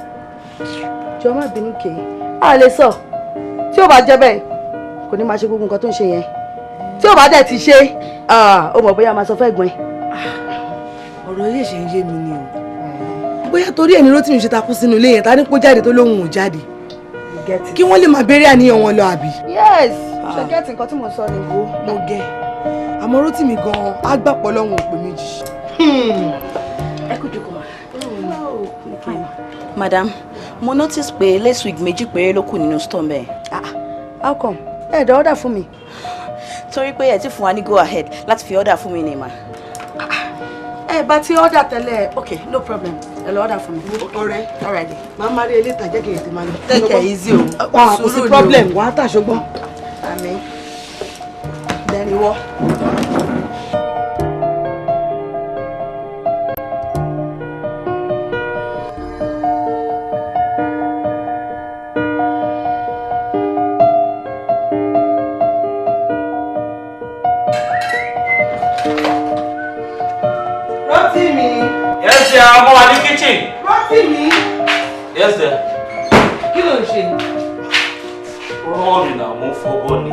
Jọ, má bínú kè é. A lè sọ tí ó bá jẹ́ bẹ́ẹ̀, Kò ní máa ṣe gbogbo nǹkan tó ń ṣe yẹn. Tí ò bá dẹ̀ ti ṣe, ó mọ̀ bóyá máa sọ fẹ́ gbọ́n ẹ̀. Ọ̀rọ̀ ilé ṣe ń yé mi ni o. Bóyá torí ẹni Rótìmí ṣe takú sínú ilé yẹn, ta ní kó jáde tó lóhùn ò jáde. Kí wọ́n lè máa béèrè àníyàn wọn lọ àbí. Yes, ṣe gẹ́tì nǹkan tí mo sọ ni. Wo mo gẹ. Àmọ́ Rótìmí gan-an á gbàpọ̀ lọ́hùn òpè méjì. Ẹ kú jókòó ma. Madam, mo notice pé lace wig méjì péré ló kù nínú store bẹ́ẹ̀. How come? Ẹ dẹ̀ order fún mi. Torí pé ẹ ti fún wa ní go ahead láti fi order fún mi ni mà. Ẹ bá ti order tẹ́lẹ̀, okay, no problem. Ẹ lọ order fún mi. Ọ̀rẹ́, alright. Màá máa rí ilé ìtajà kí n tètè máa lọ. Take it easy o. Kò sí problem, wàá tà ṣùgbọ́n. Àmín. Then ìwọ. Yes, dear. Mo wà ní kitchen. Rótìmí. Yes, dear. Kí ló ń ṣe? Rọ́ọ̀ mi náà mo ń fọbọ́ ni.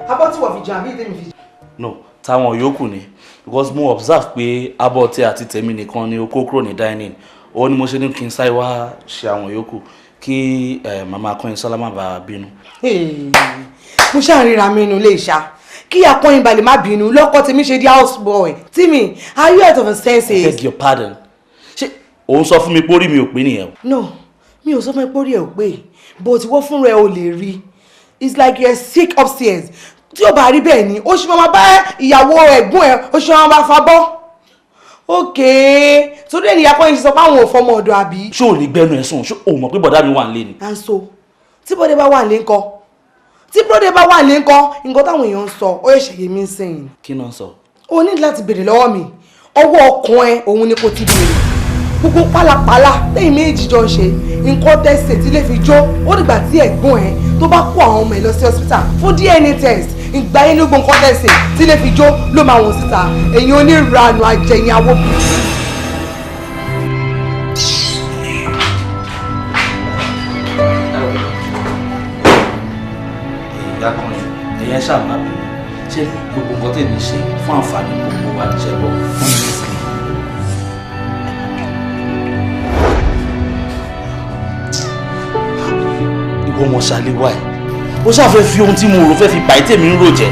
Abọ́ tí wọ́n fi jẹun àbí ìdí mi fi jẹun. No, táwọn yòókù ni because mo observe pé abọ́ tí àti tèmi nìkan ni ó kó kúrò ní dining. Ó ní mo ṣe ní kí n sáré wá ṣe àwọn yòókù kí màmá Akọ́yìnsọ́lá má bàa bínú. Mo ṣáà ríra mi inú ilé ìṣá. Kí Akọ́yìn balẹ̀ má bínú lọ́kọ́ tèmi ṣe di house boy. Timi, are you out of your senses? I beg your pardon. Ṣé òun sọ fún mi pé orí mi ò pé nìyẹn o? No, mi ò sọ fún ẹ pé orí ẹ ò pé, but ìwọ fúnra ẹ ò lè rí. It's like you're sick upstairs. Tí ó bá rí bẹ́ẹ̀ ni, ó ṣe máa bá ìyàwó ẹ̀gbọ́n ẹ̀, ó ṣe máa bá fa bọ́. Okay, torí ẹni Akọ́yìn ṣe sọ pé àwọn ò fọmọ ọ̀dọ̀ àbí. Ṣé ò ní gbẹ́nu ẹ̀ sùn? Ṣé o mọ̀ pé bọ̀dá mi wà nílé ni? And so, tí bọ́dé bá wà nílé ńkọ́? Tí bọ́dé bá wà nílé ńkọ́, nǹkan táwọn èèyàn ń sọ, ó ṣẹ̀ṣẹ̀ yé mi ń sìn. Kí náà sọ? O ní láti béèrè lọ́wọ́ mi. Ọwọ́ ọkàn ẹ òun ni kò ti béèrè. Gbogbo pálapàla lẹ́yìn méjì jọ ń ṣe nǹkan tẹ̀sẹ̀ tí lè fi jó. Ó dìgbà tí ẹ̀gbọ́n ẹ tó bá kó àwọn ọmọ ẹ lọ sí hospital fún DNA test, ìgbà yẹn ló gbọ́ nǹkan tẹ̀sẹ̀ tí lè fi jó ló máa wọ̀n síta. Ẹ̀yin oníranù ajẹyìn awó. Ìyá kan ẹ̀yẹ ṣáà má bínú. Ṣé gbogbo nǹkan tèmi ṣe fún àǹfààní gbogbo wa ní ṣẹ́gbọ́ honestly. Ìwọ ọmọ Ṣaléwá ẹ̀, ó ṣáà fẹ́ fi ohun tí mo rò fẹ́ fi bàí tèmi ń rò jẹ́.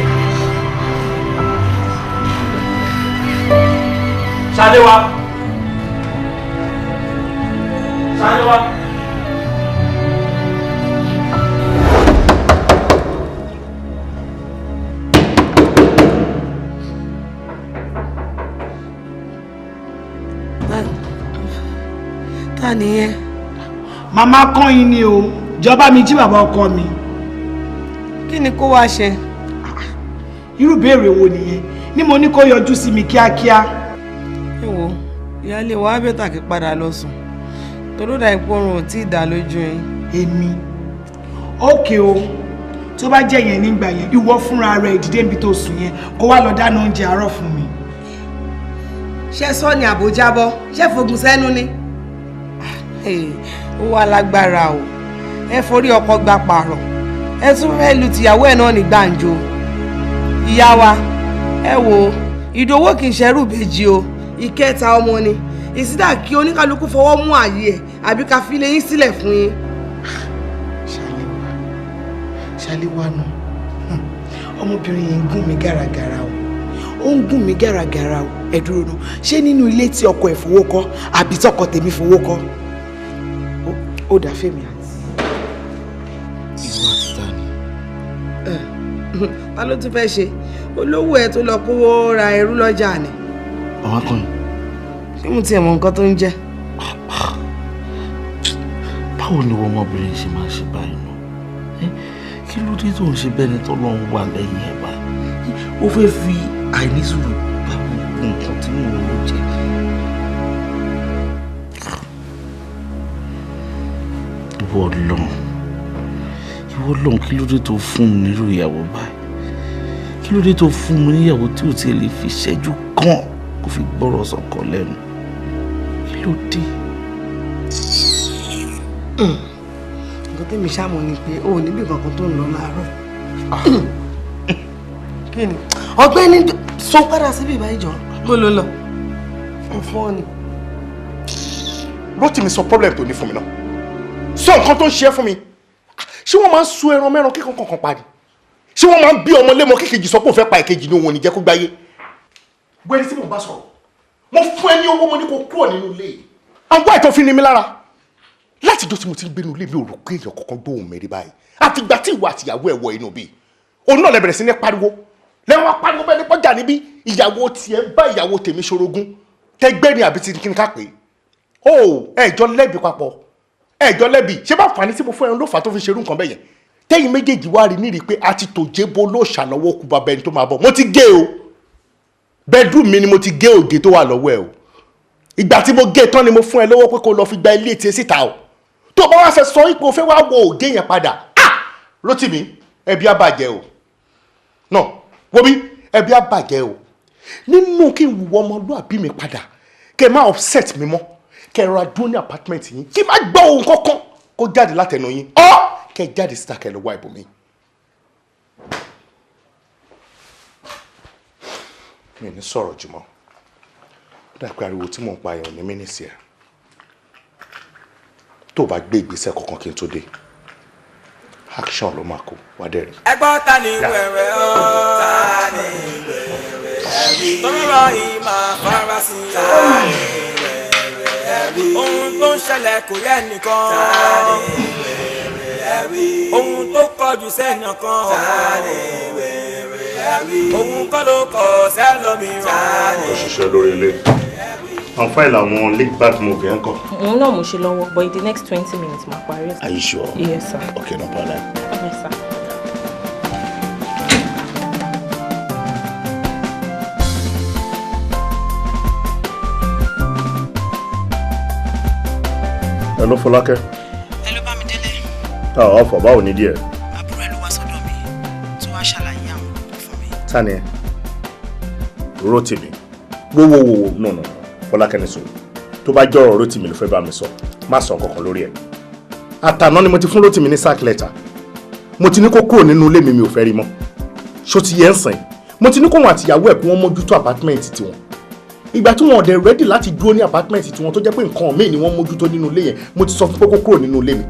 Ṣaléwá. Ṣaléwá. Ta nìyẹn? Màmá Kọ́yìn ni o, jọba mi jí bàbá ọkọ mi. Kí ni kó wá ṣe? Irú ìbéèrè wo nìyẹn? Ní mo ní kó yọjú sí mi kíákíá. Ẹ wo, ìyáálé wa bẹ́tà kí padà lọ sùn. Torí dà ipò oorun ò tí ì dá lójú yín. Èmi. Ókè o, tó bá jẹ́ yẹn nígbà yẹn, ìwọ fúnra rẹ̀ ìdílé níbi tó sùn yẹn, kó wá lọ dáná oúnjẹ àárọ̀ fún mi. Ṣé sọ ni àbójábọ́? Ṣé fogun sẹ́nu ni? Ó wá lágbára o. Ẹ forí ọkọ gba pààrọ̀. Ẹ tún fẹ́ lu tìyàwó ẹ̀ náà ní gbàǹjo. Ìyá wa, ẹ wo, ìdòwò kì í ṣerú ìbejì o. Ìkẹta ọmọ ni. Ìsídà kí oníkálukú fọwọ́ mú ààyè ẹ̀ àbí ká fi lé yín sílẹ̀ fún yín. Ṣaléwá, Ṣaléwá náà, ọmọbìnrin yìí ń gún mi gàràgàrà o. Ó ń gún mi gàràgàrà o. Ẹ dúró ná, ṣé nínú ilé tí ọkọ ẹ̀ fowó kọ́ àbí tọkọ tèmi fowó kọ́? Ó dà fèmí àti. Ìwọ àti ta ni? Ta ló tún fẹ́ ṣe? Olówó ẹ̀ tó lọ kówó ra ẹrú lọ́jà ni. Màmá Kọ́yìn. Ṣé mo tiẹ̀ mọ nǹkan tó ń jẹ́? Báwo ni wọ́n ọmọbìnrin ṣe máa ṣe báyìí nù? Kí ló dé tó ń ṣe bẹ́ẹ̀ ni tọ́lọ́run wà lẹ́yìn ẹ̀ báyìí? Ó fẹ́ fi àìnísùúrù bá gbogbo nǹkan tí mò ń lò jẹ́. Ìwọ Ọlọ́run, ìwọ Ọlọ́run, kí ló dé tó fún mi nírú ìyàwó báyìí? Kí ló dé tó fún mi níyàwó tí ò ti lè fi ṣẹ́jú kan kó fi gbọ́rọ̀ sọ̀kọ lẹ́nu? Kí ló dé? Nǹkan tẹ́mi ṣàmọ̀ ni pé o ò níbi kankan tó ń lọ láàárọ̀. Kí ni ọ̀gbẹ́ni sọ padà síbi ìbáyìí jọ bó ló lọ fún ọ ni. Rótìmí, sọ problem tó ní fún mi náà, sọ nǹkan tó ń ṣe é fún mi. Ṣé wọ́n máa ń sun ẹran mẹ́ran kíkan kankan pa ni? Ṣé wọ́n máa ń bí ọmọ lémọ kékejì sọ pé òun fẹ́ pa ìkejì ní òun ò ní jẹ́ kó gbáyé? Gbẹ́ni tí mò ń bá sọ̀rọ̀, mo fún ẹ ní owó, mo ní kó kúrò nínú ilé yìí. Àwọn àìtọ́ fi ni mí lára látijọ́ tí mo ti ń gbénu ilé mi, ò rò pé èèyàn kankan gbóhùn mi rí báyìí àfìgbà tí ìwọ àtìyàwó ẹ̀ wọ inú bí. Òun náà lè bẹ̀rẹ̀ sí ní pariwo lẹ́wọ̀n, pariwo bẹ́ẹ̀ ní pọ́jà níbí. Ìyàwó tiẹ̀ ń bá ìyàwó tèmi ṣorogún, tẹgbẹ́ ni àbí ti kí ni ká pè é? Ó ẹ̀jọ́ lẹ́bi papọ̀, ẹ̀jọ́ lẹ́bi. Ṣé bá fàní tí mo fún ẹ ló fà tó fi ṣerú nǹkan bẹ́yẹn? Tẹ́yìn méjèèjì wá rí nírìí pé a ti tòjé bo ló ṣàlọ́wọ́ kú bàbá ẹni tó máa bọ̀. Mo ti gé o, bedroom mi ni mo ti gé ògè tó wà lọ́wọ́ ẹ o. Ìgbà tí mo gé tán ni mo fún ẹ lọ́wọ́ pé kó lọ fi gba ilé tiẹ̀ síta o. Tó bá wá fẹ́ sọ ipò fẹ́ wá wo ògè yẹn padà, ah, Rótìmí, ẹbí á bàjẹ́ o. Náà wo bí ẹbí á bàjẹ́ o. Nínú kí n wù ọmọlúàbí mi padà, kẹ́ ẹ má upset mi mọ́, kẹ́ ẹ rọra dúró ní apartment yín, kí n má gbọ́ ohun kankan kó jáde látẹnu yín, ọ́ kẹ́ ẹ jáde síta, kẹ́ ẹ lọ wá ibòmíì. Mi ò ní sọ̀rọ̀ jù mọ́. Ó dà pé ariwo tí mò ń pa ẹ̀ ò ní mínísì ẹ̀. Tó o bá gbé ìgbésẹ̀ kankan kí n tó dé, action ló máa kó wá dẹ̀ rí. Ẹgbọ́n, ta ni wẹ̀rẹ̀ ọ́? Ta ni wẹ̀rẹ̀ tọ́rọ ìmọ̀ farasin? Ta ni wẹ̀rẹ̀? Ohun tó ń ṣẹlẹ̀ kò yẹ nìkan. Ta ni wẹ̀rẹ̀? Ohun tó kọjú sẹ́nìkan. Ta ni wẹ̀rẹ̀? Ohun kọ́ ló kọ sẹ́lómìíràn. Ta ni Ó ṣiṣẹ́ lórí ilé, àwọn fáìlì àwọn leak back movie ẹ̀ ń kọ́. Òun náà mo ṣe lọ́wọ́, but in the next 20 minutes máa parí. Are you sure? Yes, sir. Okay, no problem. Okay, sir. Hello, Fọlákẹ́. Hello, Bámidélé. Ah, ọ̀fọ̀, báwo ni díẹ̀? Àbúrò ẹ̀ ló wá sọ́dọ̀ mi tó wá ṣàlàyé àwọn nǹkan fún mi. Ta ni ẹ? Rótìmí. Wo wo wo wo, no no no, Fọlákẹ́, ní sùúrù. Tó bá jọ̀rọ̀ Rótìmí ló fẹ́ bá mi sọ, má sọ kankan lórí ẹ̀. Àtàná ni mo ti fún Rótìmí ní sack letter. Mo ti ní kó kúrò nínú ilé mi, mi ò fẹ́ rí mọ́. Ṣó ti yẹ ń sìn? Mo ti ní kóun àtìyàwó ẹ̀ kí wọ́n mójútó apartment tiwọn. Ìgbà tí wọn ò dẹ̀ ready láti dúró ní apartment tiwọn, tó jẹ́ pé nǹkan míì ni wọ́n mójútó nínú ilé yẹn, mo ti sọ fún pé kó kúrò nínú ilé mi.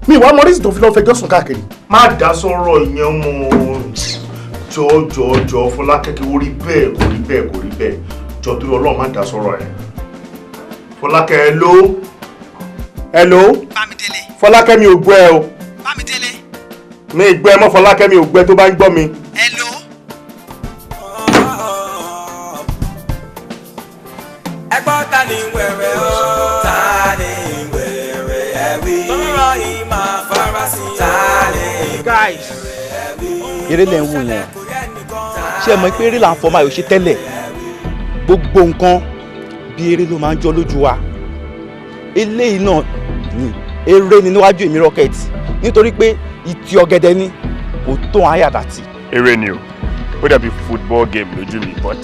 Mi ìwà mọ reason tó fi lọ́ọ́ fẹjọ́ sùn káàkiri. Má dá sọ̀rọ̀ yẹn mọ́, jọ jọ jọ, Fọlákẹ́, kí ó rí bẹ́ẹ̀, kò rí bẹ́ẹ̀, kò rí bẹ́ẹ̀. Jọ, torí Ọlọ́run, má dá sọ̀rọ̀ yẹn. Fọlákẹ́, hello, Hello. Bámidélé. Fọlákẹ́, mi ò gbọ́ ẹ o. Bámidélé. Mi ì gbọ́ ẹ mọ́, Fọlákẹ́, mi ò gbọ́ ẹ tó bá ń gbọ́ mi. Hello. Ẹgbọ́n, ta ni wẹ̀rẹ̀ ọ́? Ta ni wẹ̀rẹ̀ ẹ̀wí? Tọ́rọ ìmọ̀ farasin. Ta ni Guys, eré lẹ́ ń wò yẹn. Ṣé ẹ mọ̀ pé eré là ń fọmọ ayò ṣe tẹ́lẹ̀? Gbogbo nǹkan bí eré ló máa ń jọ lójú wa. Eléyìí náà ni eré ni níwájú èmi Rocket, nítorí pé ìtì ọ̀gẹ̀dẹ̀ ni, kò tó àyàdàtì. Eré ni o, ó dàbí football game lójú mi, but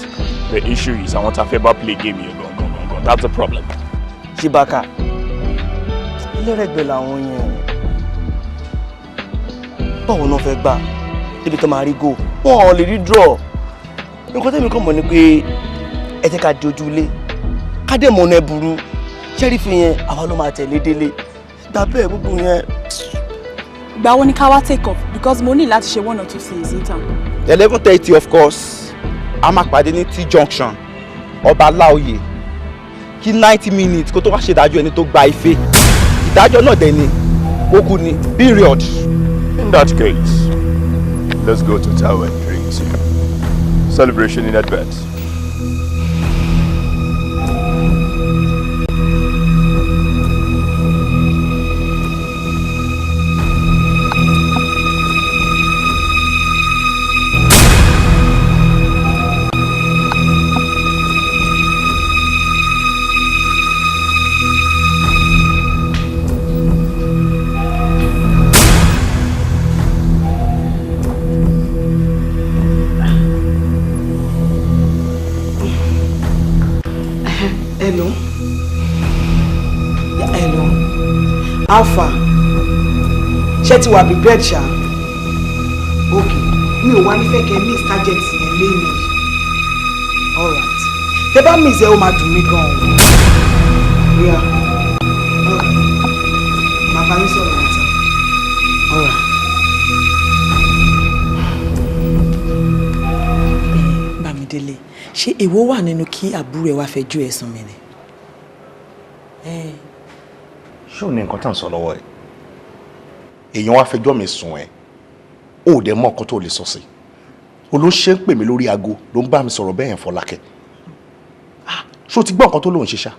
the issue is àwọn tá a fẹ́ bá play game yẹn gangan gangan, that's the problem. Ṣíbákà ẹlẹ́rẹ̀gbẹ́ làwọn yẹn, báwo náà fẹ́ gbà débi tó máa rí goal? Wọn ò lè rí draw. Nǹkan tẹ́mi kàn mọ̀ ni pé ẹ jẹ́ ká di ojú ilé, ká dẹ̀ mọ̀ ọ̀nà ẹ̀bùrú ṣẹ́rífì yẹn, àwa ló máa tẹ̀lé délé gbà bẹ́ẹ̀ gbogbo yẹn. Ìgbà wo ni ká wá take off? Because mo ní láti ṣe one or two things in town. 11:30, of course. A máa pàdé ní T junction, Ọba Láòyè, kí 90 minutes kó tó wá ṣèdájọ́ ẹni tó gba ife. Ìdájọ́ náà dẹ̀ ni ó kú ni, period. In that case, let's go to town and drink tea. Celebration in advance. Hello. Hello. Alpha. Ṣé ti wà prepared ṣá? Ok, mi ò wá nífẹ̀ẹ́ kẹ́ miss target yẹn lẹ́yìn yìí. Alright, tẹ bá miss ẹ ó máa dùn mí gan-an. Yeah, alright, màá bá yín sọ̀rọ̀ later. Alright. Bámidélé, ṣé èwo wà nínú kí àbúrò ẹ wá fẹjọ́ ẹ̀ sùn mí ni? Ṣé ò ní nǹkan tá à ń sọ lọ́wọ́ ẹ̀? Èèyàn wá fẹjọ́ mi sùn ẹ̀, ó dẹ̀ mọ nǹkan tó lè sọ sí. Olóṣè ń pè mí lórí aago ló ń bá mi sọ̀rọ̀ bẹ́ẹ̀ yẹn, Fọlákẹ́. Ṣé o ti gbọ́ nǹkan tó lóun ṣe ṣá?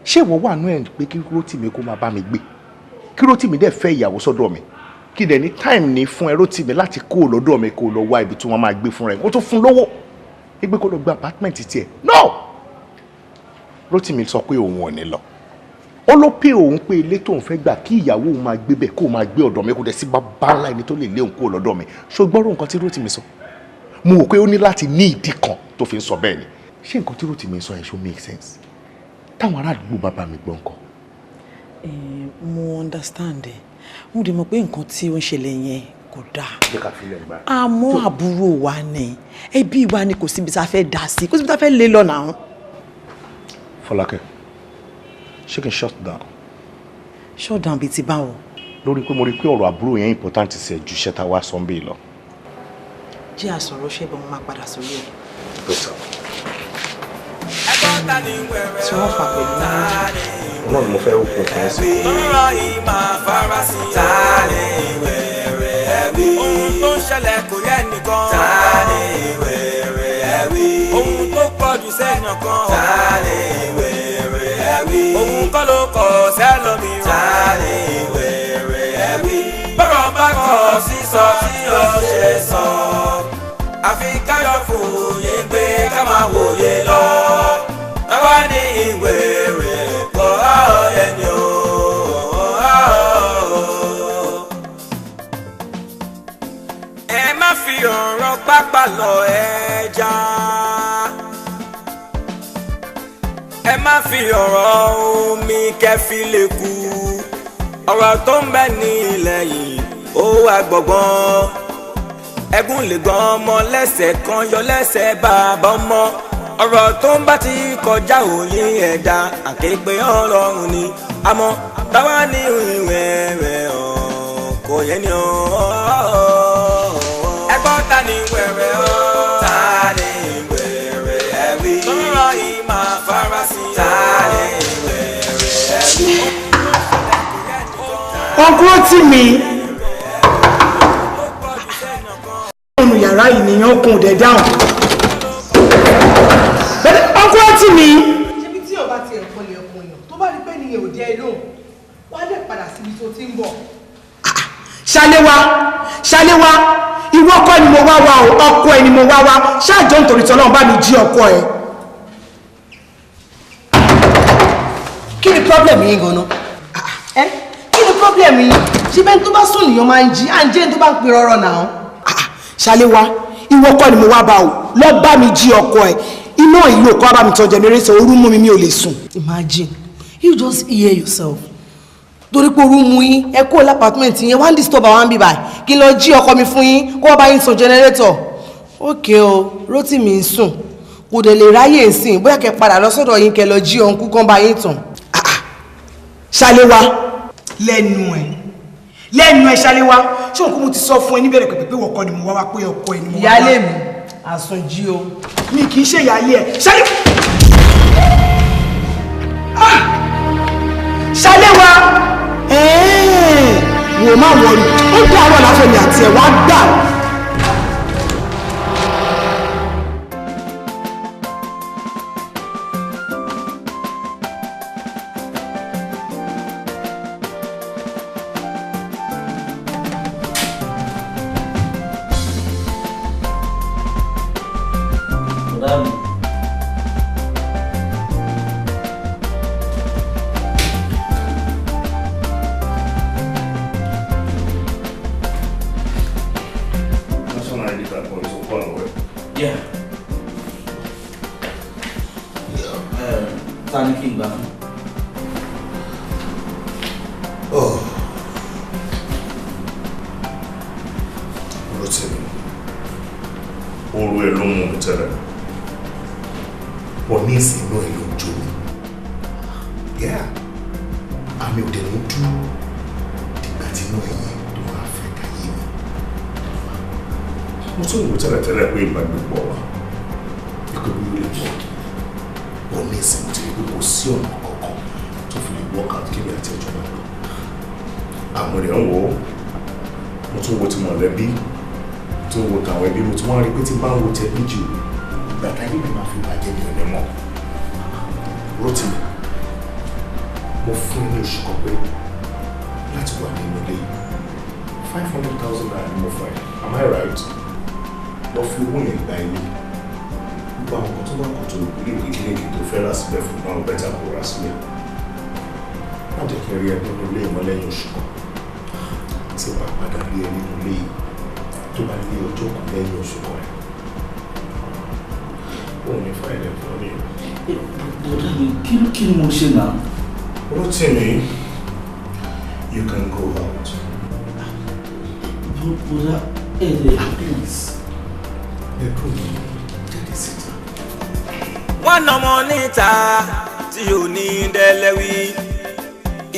Ṣé ìwọ wà nú ẹ̀ pé kí Rótìmí kó máa bá mi gbé? Kí Rótìmí dẹ̀ fẹ́ ìyàwó sọ́dọ̀ mi? Kí dẹ̀ ní time ní fún ẹ Rótìmí láti kó o lọ́dọ̀ mi kó o lọ wá ibi tí wọ́n máa gbé fún rẹ̀. Ó tún fún lówó. Gbé kó lọ gba apartment tiẹ̀. No! Rótìmí sọ pé òun ò ní lọ. Ó ló pé òun pé ilé tóun fẹ́ gbà kí ìyàwó òun máa gbé bẹ̀ kó máa gbé ọ̀dọ̀ mi, kó dẹ̀ sí bàbá ńlá ẹni tó lè lé òun kúrò lọ́dọ̀ mi. Ṣó gbọ́rọ̀ nǹkan tí Rótìmí sọ? Mo wò pé ó ní láti ní ìdí kan tó fi ń sọ bẹ́ẹ̀ ni. Ṣé nǹkan tí Rótìmí sọ yẹn ṣó make sense? Táwọn ará àdúgbò bàbá mi gbọ́ nǹkan. Mo understand ẹ, mo dẹ̀ mọ̀ pé nǹkan tí ó ń ṣẹlẹ̀ yẹn kò dáa. Jẹ́ ká fi lẹ̀ gbà. Àmọ́ àbúrò wa ni, ẹbí wa ni, kò síbi tá a fẹ́ dà sí, kò síbi tá a fẹ́ lé lọ náà. Fọlákẹ́, ṣé kí n shut down? Shut down bíi ti báwo? Lórí pé mo rí pé ọ̀rọ̀ àbúrò yẹn important sí ẹ ju iṣẹ́ tá a wá sọ ń bí lọ. Jẹ́ àsọ̀rọ̀ ṣẹ́gun, mo máa padà sórí ẹ̀. Better. Tí wọ́n fà pẹ̀lú náà ni mo fẹ́ òkun fún ẹ sí. Ọ̀rọ̀ yìí máa fara sí. Ta ni wẹ̀rẹ̀ ẹ wí? Ohun tó ń ṣẹlẹ̀ kò yẹ nìkan. Ta ni wẹ̀rẹ̀ ẹ wí? Ohun tó pọ̀ jù sẹ́yìn kan. Ta ni wẹ̀rẹ̀ ẹ wí? Ohun kọ́ ló kọ̀ sẹ́lómi. Ta ni wẹ̀rẹ̀ ẹ wí? Bọ́rọ̀ bá kọ̀ sísọ tí ó ṣe sọ. Àfi káyọ̀ fòye gbé ká máa wòye lọ. Táwa ní ìwé rẹ̀ kọ́ ẹni o. Ẹ má fi ọ̀rọ̀ pápá lọ ẹja. Ẹ má fi ọ̀rọ̀ omi kẹfí lè kú. Ọ̀rọ̀ tó ń bẹ ní ilẹ̀ yìí ó wà gbọ̀ngbọ̀n. Ẹ̀gún lè gan ọmọ lẹ́sẹ̀ kan yọ lẹ́sẹ̀ bàbá ọmọ. Ọ̀rọ̀ tó ń bá ti kọjá òye ẹ̀dá àkégbé Ọlọ́run ni. Àmọ́ táwa ní ìwẹ̀ rẹ̀ ọ̀ kò yẹ ni ọ̀. Ẹgbọ́n ta ni wẹ̀rẹ̀ ọ́? Ta ni wẹ̀rẹ̀ ẹ wí? Lọ́rọ̀ yìí máa fara sí. Ta ni wẹ̀rẹ̀ ẹ wí? Ọkùnrin Rótìmí nínú yàrá yìí nìyẹn kún dẹ̀ dáhùn. Ọkùnrin Rótìmí. Ṣebí tí ọba tiẹ̀ kọlẹ̀ ọkùn èèyàn tó bá rí pé nìyẹn ò jẹ́ lóhùn, wá lè padà síbi tó ti ń bọ̀. Ṣaléwá, Ṣaléwá, ìwọ kọ́ ni mo wá wá o, ọkọ ẹ ni mo wá wá, ṣáàjọ nítorí tí Ọlọ́run bá mi jí ọkọ ẹ. Kí ni problem yín gan-an? Kí ni problem yín? Ṣé bẹ́ẹ̀ tó bá sùn nìyẹn máa ń jí, à ń jẹ́ tó bá ń pè rọ́rọ́ náà. Ṣaléwá, ìwọ kọ́ ni mo wá bá o, lọ bá mi jí ọkọ ẹ. Iná ìlú òkú bá mi tan generator, ooru mú mi, mi ò lè sùn. Imagine, you just hear yourself. Torí pé ooru mú yín, ẹ kó l'apartment yẹn, wá ń disturb àwọn bíbá kí n lọ jí ọkọ mi fún yín, kó wá bá yín tan generator. Ok o, Rótìmí ń sùn, kò dẹ̀ lè ráyè sìn, bóyá kẹ́ padà lọ sọ́dọ̀ yín kẹ́ lọ jí ọ̀nkú kan bá yín tàn. Ṣaléwá, lẹ́nu ẹ̀ lẹ́nu ẹ̀ Ṣaléwá, ṣé òun kú mo ti sọ fún ẹ níbẹ̀rẹ̀ pẹ̀pẹ̀ pé wọ́kọ ni mo wá wá, pé ọkọ ẹ ni mo wá wá. Ìyáálé mi, àsùnjí o. Mi kì í ṣe ìyáálé ẹ. Ṣaléwá, wò má wọrí, ó dá àwọn àlàáfẹ́ mi àti ẹ̀ wá gbà. Yeah. Ta ni kí n gbà fún? Oh. Rótìmí, oru ẹ ló mú mi tẹ́lẹ̀. Bọ̀ ní ìsìn náà ẹ ló ń jó mi. Yeah, àmì òde ló dúró dìgbà tí inú ẹ̀yìn tó máa fẹ́ káyé mi. Mo tún wò tẹ́lẹ̀tẹ́lẹ̀ pé ìbágbépọ̀ wa ikú bí ó lè wọ̀. Bọ̀ ní ìsìn mo ti rí pé kò sí ọ̀nà kankan tó fi lè work out kí mi àti ẹjọ́ máa lọ. Àmọ́ rẹ̀ ń wò ó, mo tún wo ti mọ̀lẹ́bí, mo tún wo tàwọn ẹbí, mo tún wá rí pé tí n bá ń wo tẹbí jù, bàtà yìí mi máa fi bàjẹ́ mi ò ní mọ̀. Rótìmí, mo fún ẹ ní oṣù kan pé láti wà nínú ilé yìí. 500,000 naira ni mo fún ẹ. Am I right? Lọ fi owó yẹn gba ilé. Gbogbo àwọn kan tó bá kàn tó lè rí kílíkì tó fẹ́ rà síbẹ̀ fún náà bẹ́tà kó rà sílẹ̀. Má jẹ́ kí n rí ẹ nínú ilé ìmọ̀ lẹ́yìn oṣù kan. Tí wàá padà rí ẹ nínú ilé yìí tó bá lé ọjọ́ kan lẹ́yìn oṣù kan ẹ̀. Òun ní fáìlì fún mi. Bọ̀dá mi, kí ni mo ṣe náà? Rótìmí, you can go out. Bọ̀dá, ẹ lè please. Ẹ̀dùn mi jáde síta. Wọ́n nọmọ níta tí ò ní dẹ́lẹ́wí.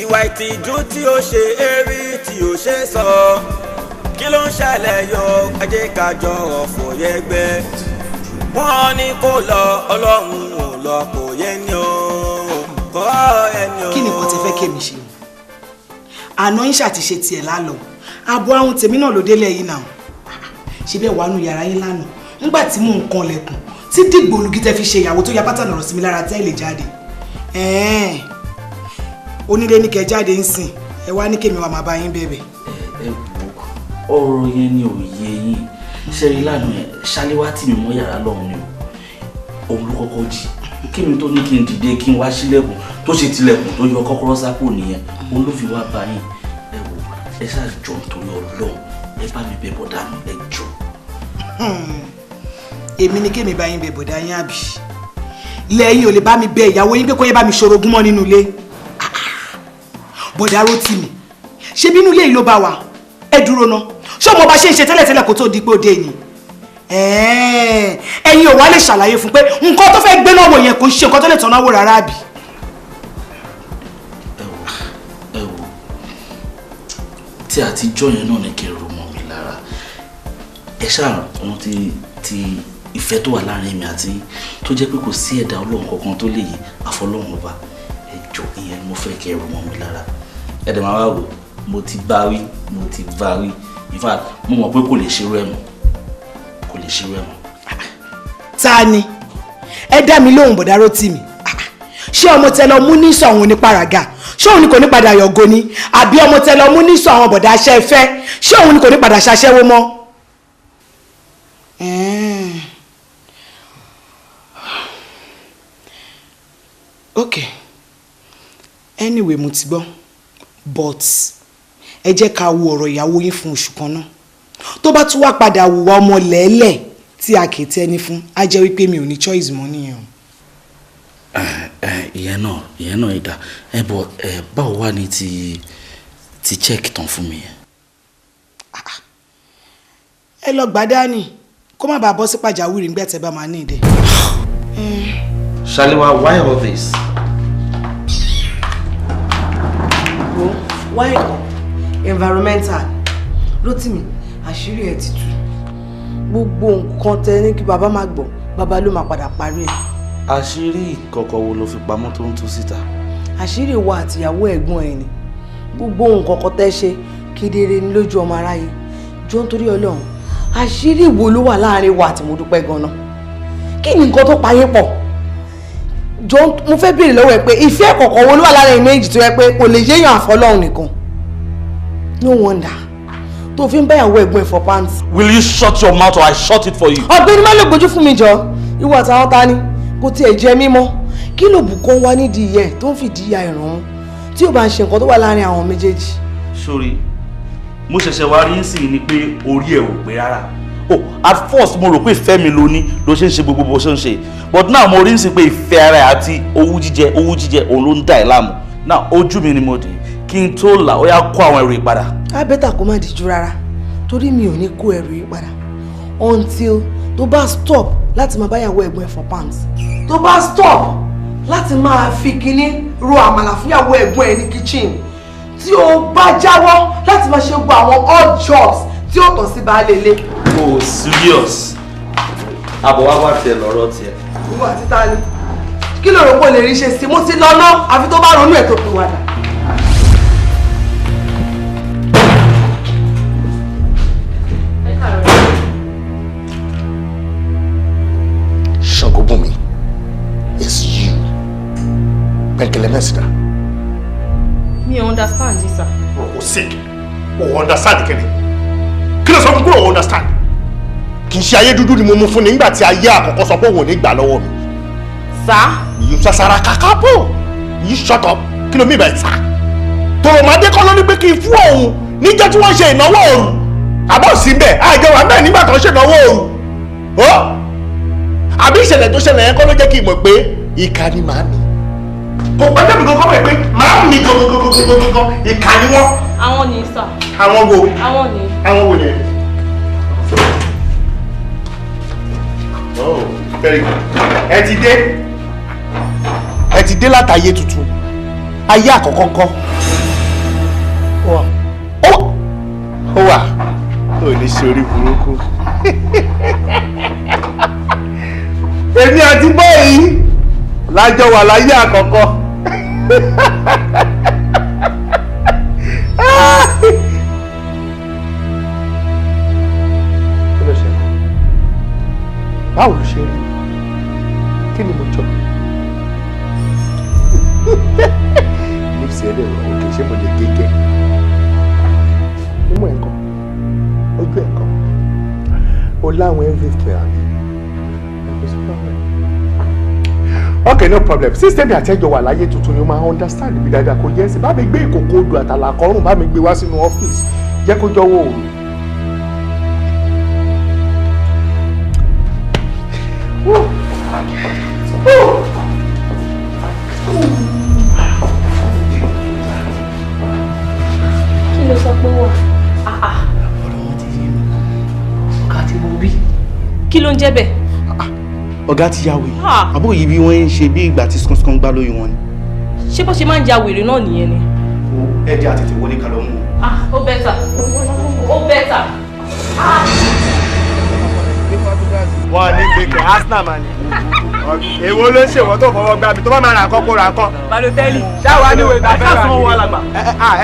Ìwà ìtìjú tí ó ṣe eré tí ó ṣe sọ. Kí ló ń ṣẹlẹ̀ yọ? Ẹ jẹ́ ká jọ ọ̀fọ̀ yẹgbẹ́. Wọ́n ní kó lọ, Ọlọ́run ò lọ kò yẹ ni o. Kọ́ ẹni o. Kí ni nǹkan tẹ fẹ́ kémi ṣe? Àná yín ṣàtìṣe tiẹ̀ lálọ́. Abo ahun tèmi náà ló délẹ̀ yìí náà. Ṣé bẹ́ẹ̀ wàá nu yàrá yín lánàá? Nígbà tí mò ń kan lẹ̀kùn, tí dìgbò olùgí tẹ fi ṣe ìyàwó tó ya pátánà ọ̀rọ̀ sí mi lára tẹ́ lè jáde. Onílé ní kẹ́ jáde ń sìn, ẹ wá ní kémi wá máa bá yín bẹ̀bẹ̀. Ẹ wo ọ̀rọ̀ yẹn ni ò yé yín. Ṣé rí lánàá yẹn, Ṣaléwá tì mí mọ́ yàrá lọ́hùn ni o. Òun ló kọ́kọ́ jí. Kí mi tó ní kí n dìde kí n wá sílẹ̀kùn tó ṣe tilẹ̀kùn tó yọ kọ́kọ́rọ́ sápò nìyẹn. Òun ló fi wá bá yín. Ẹ wo ẹ ṣáà jọ nítorí Ọlọ́run, ẹ bá mi bẹ̀ bọ̀dá mi, ẹ jọ. Èmi ni kémi bá yín bẹ̀ bọ̀dá yín àbí? Lẹ́yìn ò lè bá mi bẹ̀ ìyàwó yín pé kó yẹ bá mi ṣorogún mọ́ nínú ilé. Bọ̀dá Rótìmí, ṣé bínú ilé yìí ló bá wa? Ẹ dúró ná. Ṣé ọmọ ọba ṣe ń ṣe tẹ́lẹ̀tẹ́lẹ̀ kó tó di pé ó dé ni? Ẹ̀yin ò wá lè ṣàlàyé fún pé nǹkan tó fẹ́ gbé náà wò yẹn kò ń ṣe nǹkan tó lè tọ̀nà wò rárá àbí? Ẹ wò tí àtijọ́ yẹn náà ní kí n rò mọ́ mi lára. Ẹ ṣáà wọn ti ìfẹ́ tó wà láàrin mi àti tó jẹ́ pé kò sí ẹ̀dá Ọlọ́run kankan tó lè yí àfọlọ́run ọba. Ẹ jọ ìyẹn ni mo fẹ́ kí ẹ rò mọ́ mi lára. Ẹ dẹ̀ máa wá wò, mo ti bá wí, mo ti bá wí. In fact, mo mọ̀ pé kò lè ṣerú ẹ̀ mọ́. Kò lè ṣerú ẹ̀ mọ́. Ta ni? Ẹ dá mi lóhùn bọ̀dá Rótìmí. Ṣé ọmọ tẹ lọ mú ní sọ àwọn oníparaga? Ṣé òun ni kò ní padà yọ̀gò ni? Àbí ọmọ tẹ lọ mú ní sọ àwọn bọ̀dá aṣẹ́ ìfẹ́? Ṣé òun ni kò ní padà ṣaṣẹ́wó mọ́? Ok. Anyway, mo ti gbọ́. But ẹ jẹ́ ká wo ọ̀rọ̀ ìyàwó yín fún oṣù kan náà. Tó bá tún wá padà wùwà ọmọ lẹ́lẹ̀ tí a kì í tẹ́ni fún, á jẹ́ wípé mi ò ní choice mọ́ nìyẹn o. Ìyẹn náà ìdá. Ẹ bọ̀ ẹ báwo wà ní ti check tán fún mi yẹn? Ẹ lọ gbà dání kó má bàa bọ́ sí pàjáwìrì nígbà tẹ́ bá máa ní ìdẹ. Ṣaléwá, why all this? Why environmental? Rótìmí, àṣírí ẹ ti tú. Gbogbo nǹkan tẹ ní kí bàbá má gbọ́, bàbá ló máa padà parí ẹ̀. Àṣírí ìkọ̀kọ̀ wo ló fi pamọ́ tó ń tú síta? Àṣírí wa àtìyàwó ẹ̀gbọ́n ẹ̀ ni. Gbogbo nǹkan kan tẹ́ ṣe kedere ní lójú ọmọ aráyé. Jọ nítorí Ọlọ́run, àṣírí wo ló wà láàrin wa àti Modúpẹ́ gan-an? Kí ni nǹkan tó pa yín pọ̀? Jọ mo fẹ́ béèrè lọ́wọ́ ẹ pé ìfẹ́ kọ̀ọ̀kan wo ló wà láàrin méjì tó yẹ pé kò lè yéèyàn àfọlọ́run nìkan? No wonder tó fi ń báyàwó ẹ̀gbọ́n ẹ̀ fọ pants. Will you shut your mouth or I shut it for you? Ọ̀gbẹ́ni má lè gbójú fún mi jọ. Ìwọ àtàwọn ta ni kò tiẹ̀ jẹ mímọ́. Kí ló bùkún wá nídìí ìyẹ́ tó ń fìdí ìyá ìrànwọ́ tí ò bá ń ṣe nǹkan tó wà láàrin àwọn méjèèjì? Sorry, mo ṣẹ̀ṣẹ̀ wá rí sí ni pé orí ẹ̀ ò pé rárá. Oh, at first mo rò pé ìfẹ́ mi ló ní ló ṣe ń ṣe gbogbo bó ṣe ń ṣe, but now mo rí sí pé ìfẹ́ ara ẹ̀ àti owú jíjẹ òun ló ń dà ẹ́ láàmú. Now ojú mi ni mo dì kí n tó là ó yá kó àwọn ẹrù ìpadà. Á bẹ́tà kó má díjú rárá Torí mi ò ní kó ẹrù yìí padà until tó bá stop láti máa báyàwó ẹ̀gbọ́n ẹ̀ fọ pants, tó bá stop láti máa fi kinní ro àmàlà fúnyàwó ẹ̀gbọ́n ẹ̀ ní kitchen, tí o bá jáwọ́ láti máa ṣe gbogbo àwọn odd jobs tí ó tọ́ sí baálé ilé. O serious? Àbọ̀ wá wá tiẹ̀ lọ́rọ̀ tiẹ̀. Ìwọ àti ta ni? Kí ló rò pé o lè rí ṣe sí? Mo ti lọ ná, àfi tó bá ronú ẹ̀ tó fi wàdà. Ṣàngóbùnmi, it's you. Pẹ̀kẹ̀lẹ̀ mẹ́sìdá. Mi ò understand yìí, sir. O sick. O understand kẹ́ni. Kí ló sọ fún kúrò o understand? Kì í ṣe ayé dúdú ni mo mú fún ni nígbà tí ayé àkọ́kọ́ sọ pé òun ò ní gbà lọ́wọ́ mi. Sir? You sasara kakapo. You shut up. Kí ló mí bẹ̀ sá? Tòròmádé kọ́ ló ní pé kí n fún òun níjọ́ tí wọ́n ṣe ìnáwó òru. Àbọ̀ sí bẹ́ẹ̀, àjọ wà bẹ́ẹ̀ nígbà tó ń ṣe ìnáwó òru. Ó àbí ìṣẹ̀lẹ̀ tó ṣẹlẹ̀ yẹn kọ́ ló jẹ́ kí n mọ̀ pé ìkà ni màámi. Kò pẹ́ tẹ́mi kankan mọ̀ pé màámi gangan ìkà ni wọ́n. Àwọn ni, sir. Àwọn wo? Àwọn ni. Àwọn wo yẹn? Oh, very good. Ẹ ti dé. Ẹ ti dé látàyè tuntun. Ayé àkọ́kọ́ ńkọ́. Ó wà. Ó ní ṣe orí burúkú. Èmi àti bọ́ọ̀yì lájọ wà láyé àkọ́kọ́. Kí ló ṣẹlẹ̀? Báwo ló ṣe rí? Kí ni mo jọ? Lips ẹ̀ lè rọ̀ òkè, ṣé mo lè gégé? Imú ẹ̀ kọ́, ojú ẹ̀ kọ́, o láwọn everything àbí? Okay, no problem. System àtẹ́jọ wà láyé tuntun ni o máa understand mi dáadáa, kò yẹ ẹsẹ̀. Bá mi gbé ìkòkò odò àtàlà kọrùn, bá mi gbé wá sínú ọ́fíìsì, jẹ́ kó jọ̀wọ́ òru. Kí ló sọ pé wà? Ọ̀rọ̀ wọn ti yé mi. Ọ̀gá tí mo wí. Kí ló ń jẹ́ bẹ́ẹ̀? Ọ̀gá ti ya wèrè. Àbó yìí bí wọ́n ń ṣe bí ìgbà tí skankan gbá lóyún wọn ni. Ṣé bó ṣe máa ń ja wèrè náà nìyẹn ni? Ẹ jẹ́ àtètè wọlé ká lọ mú un. Ó bẹ́tà. Ó bẹ́tà. Wọ́n ní gbẹ̀gẹ̀ Arsenal mà ní. Èwo ló ń ṣèwọ́ tó fọwọ́ gbá mi tó bá máa rà kọ́ kó rà kọ́. Balotelli. Ṣáwa ni wèé ta fẹ́ rà ní.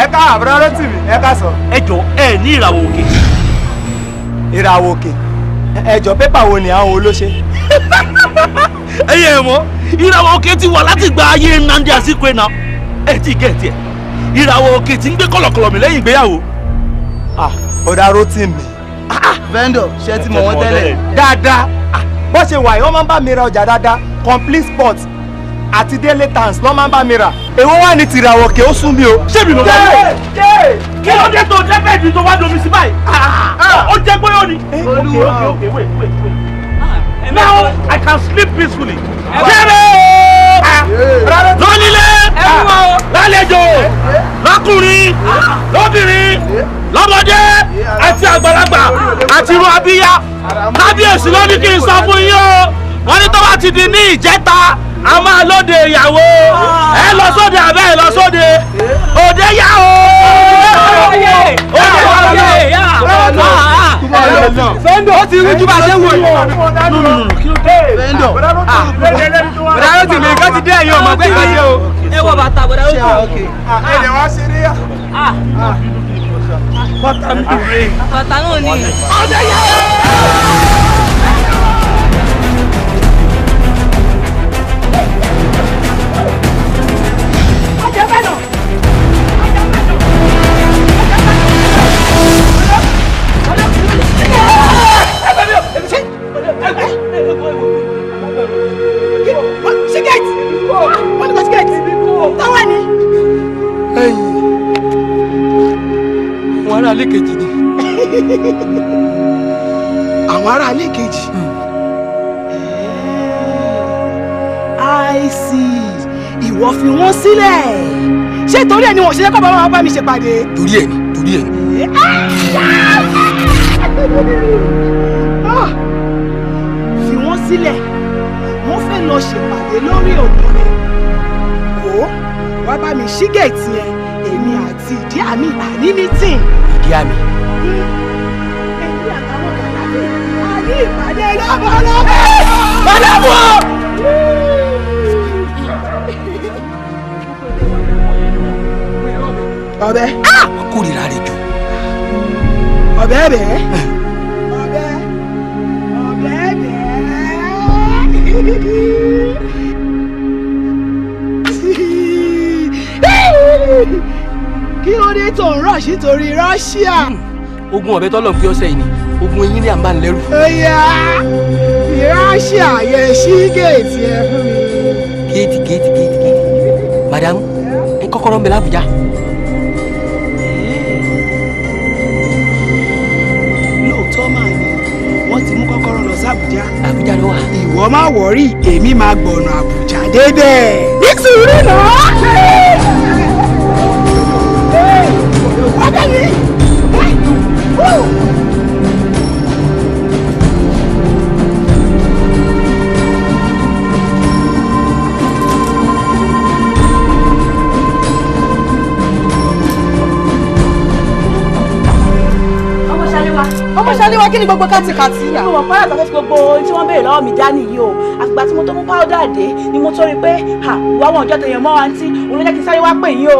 Ẹ ká àbúrò Rótìmí, ẹ ká sọ. Ẹ jọ ẹ ní ìràwọ̀ òkè. Ìràwọ̀ òkè. Ẹ jọ pépà wo ni àwọn olóṣè? Ẹyẹ ẹ mọ̀, ìràwọ̀ òkè ti wà láti gba ayé Nnamdi Azikiwe náà. Ẹ ti gẹ̀ tiẹ̀. Ìràwọ̀ òkè ti ń gbé kọ̀lọ̀kọ̀lọ̀ mi lẹ́yìn ìgbéyàwó. Bọ̀dá Rótìmí. Vendor, ṣé ti mọ̀ wọ́n tẹ́lẹ̀? Dáadáa. Bó ṣe wà yìí, wọ́n máa ń bá mi ra ọjà dáadáa. Complete Sport àti Daily Times ló máa ń bá mi rà. Èwo wà ní tìràwọ̀ òkè ó sún mi o. Ṣé mi ló bá mi? Kí ló dé tó jẹ́ bẹ́ẹ̀ ni tó wá domi sí báyìí? Ó jẹ́ pé ó ní. Okay, okay, wait, wait, wait. Now I can sleep peacefully. Kéré o! Lónílé! Lálejò! Lọ́kùnrin! Lóbìnrin! Lọ́mọdé! Àti àgbàlagbà! Àti irun abíyá! Kábíyèsí ló ní kí n sọ fún yín o! Wọ́n ní tó bá ti di ní ìjẹta, a máa lóde ìyàwó! Ẹ lọ sóde àbẹ́ ẹ lọ sóde! Òde yá o! Òde yá! Fẹ́ndọ̀ ó ti rújú bá ṣe wò yìí. Vendor. Bọ̀dá Rótìmí nǹkan ti dé ẹ̀yin ọmọ pé nǹkan dé o. Ẹ wọ bàtà bọ̀dá Rótìmí. Ẹ̀dẹ̀ wá ṣe rí yà. Bàtà mi rè. Bàtà náà ni. Òde yá o! Àwọn ará ilé kejì ni. Àwọn ará ilé kejì. I see. Ìwọ fi wọ́n sílẹ̀. Ṣé torí ẹ̀ ni wọ́n ṣe jẹ́ kó bàbá wa bá mi ṣèpàdé? Torí ẹ̀ ni, torí ẹ̀ ni. mi ṣí géètì yẹn, èmi àti ìdí àmì àní mítìn. Ìdí àmì. Èmi àtàwọn kàlábì àní ìpàdé lọ́bọ̀lọ́bọ̀. Màdàmú. Ọbẹ̀. Kórìíra rẹ̀ jù. Ọbẹ̀ bẹ́ẹ̀. Ọbẹ̀ ọbẹ̀ bẹ́ẹ̀. Kí ló dé tó ń rush nítorí Russia? Ogun ọ̀bẹ tọ́lọ̀ fi ọ̀sẹ̀ yìí ni ogun eyín ní à ń bá ń lẹ́rù. Oya, fi Russia yẹ ṣí géètì ẹ fún mi. Géètì géètì géètì géètì. Madam, ẹ kọ́kọ́rọ́ ń bẹ l'Ábùjá. Lóòótọ́ máa ní wọ́n ti mú kọ́kọ́rọ́ lọ sí Àbújá. Àbújá ló wà. Ìwọ má wọrí, èmi máa gbọ̀nà Àbújá débẹ̀. Ní sùúrù náà. Ọbẹ̀ mi. Ọmọ Ṣaléwá, kí ni gbogbo kátikàti náà? Mo mọ̀ pàrọ̀ tó fẹ́ fi gbogbo ohun tí wọ́n béèrè lọ́wọ́ mi dání yìí o. Àfìgbà tí mo tó mú páódà dé ni mo tó rí pé wà wọ́n ọjọ́ tèèyàn mọ́ wa ntí, òun ló jẹ́ kí n sáré wá pè yín o.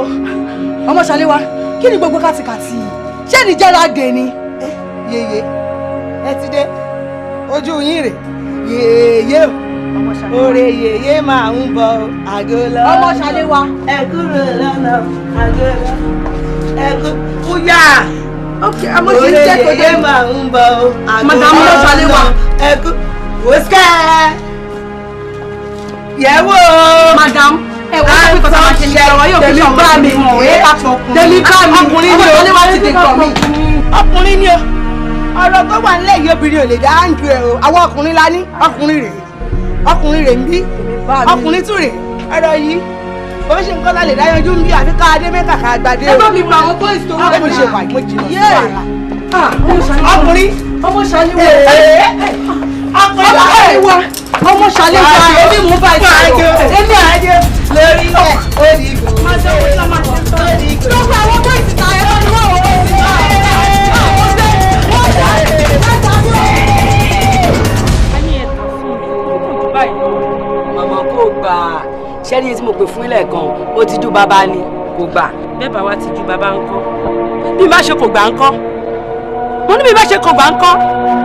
Ọmọ Ṣaléwá, kí ni gbogbo kátikàti yìí? Ṣé ní jẹ́ra dè ni? Yèyé, ẹ ti dé, ojú yín rè, yèyé o, oore yèyé máa ń bọ̀ àgọ́ lọ. Ọmọ Ṣaléwá. Ẹ kúrò lọ́nà àgọ́ lọ, ẹ kú kúyà. Ok, àmọ́ ṣe ń jẹ́ kó dé. Oore yèyé máa ń bọ̀ àgọ́ Madam Ṣaléwá. Ẹ kú wòsíkẹ́. Yẹ̀wò. Madam, ẹ wọ́n sọ pé kọ́tà máa ṣe ní ọ̀rọ̀ yóò fi ṣe ọ̀rọ̀ mi mọ̀ ẹ́ tẹ̀mí bá mi ọkùnrin ni o. Ọmọ Ṣaléwá ti dè kọ́ mi. Ọkùnrin ni o. Ọ̀rọ̀ tó wà nílẹ̀ yìí obìnrin ò lè dá àǹdù ẹ̀ o. Àwọn ọkùnrin la ní. Ọkùnrin rèé. Ọkùnrin rèé ń bí. Ọkùnrin tún rèé. Ọ̀rọ̀ yìí bó ṣe nǹkan la lè dá yanjú ń bí àfi ká adé mẹ́ta ká gbadé o. Ẹ bá mi pa àwọn boys tó wà ní. Mo ṣe wà mo jìnnà sí wàhálà. Ọkùnrin. Ọmọ Ṣaléwá. Ọkùnrin. Ọmọ Ṣaléwá. Èmi mú bá ìṣòro. Èmi àjẹ. Lórí ẹ̀ ó di ìgò. Gbogbo àwọn boys ta ẹ lọ́dún wọ́n wọ́n ti ta ẹ. Màmá kò gbà ṣẹ́ni tí mo pè fún ilẹ̀ kan ó ti ju bàbá ni kò gbà. Bẹ́ẹ̀ bá wa ti ju bàbá ńkọ́, bí má ṣe kò gbà ńkọ́, mo ní bí má ṣe kò gbà ńkọ́.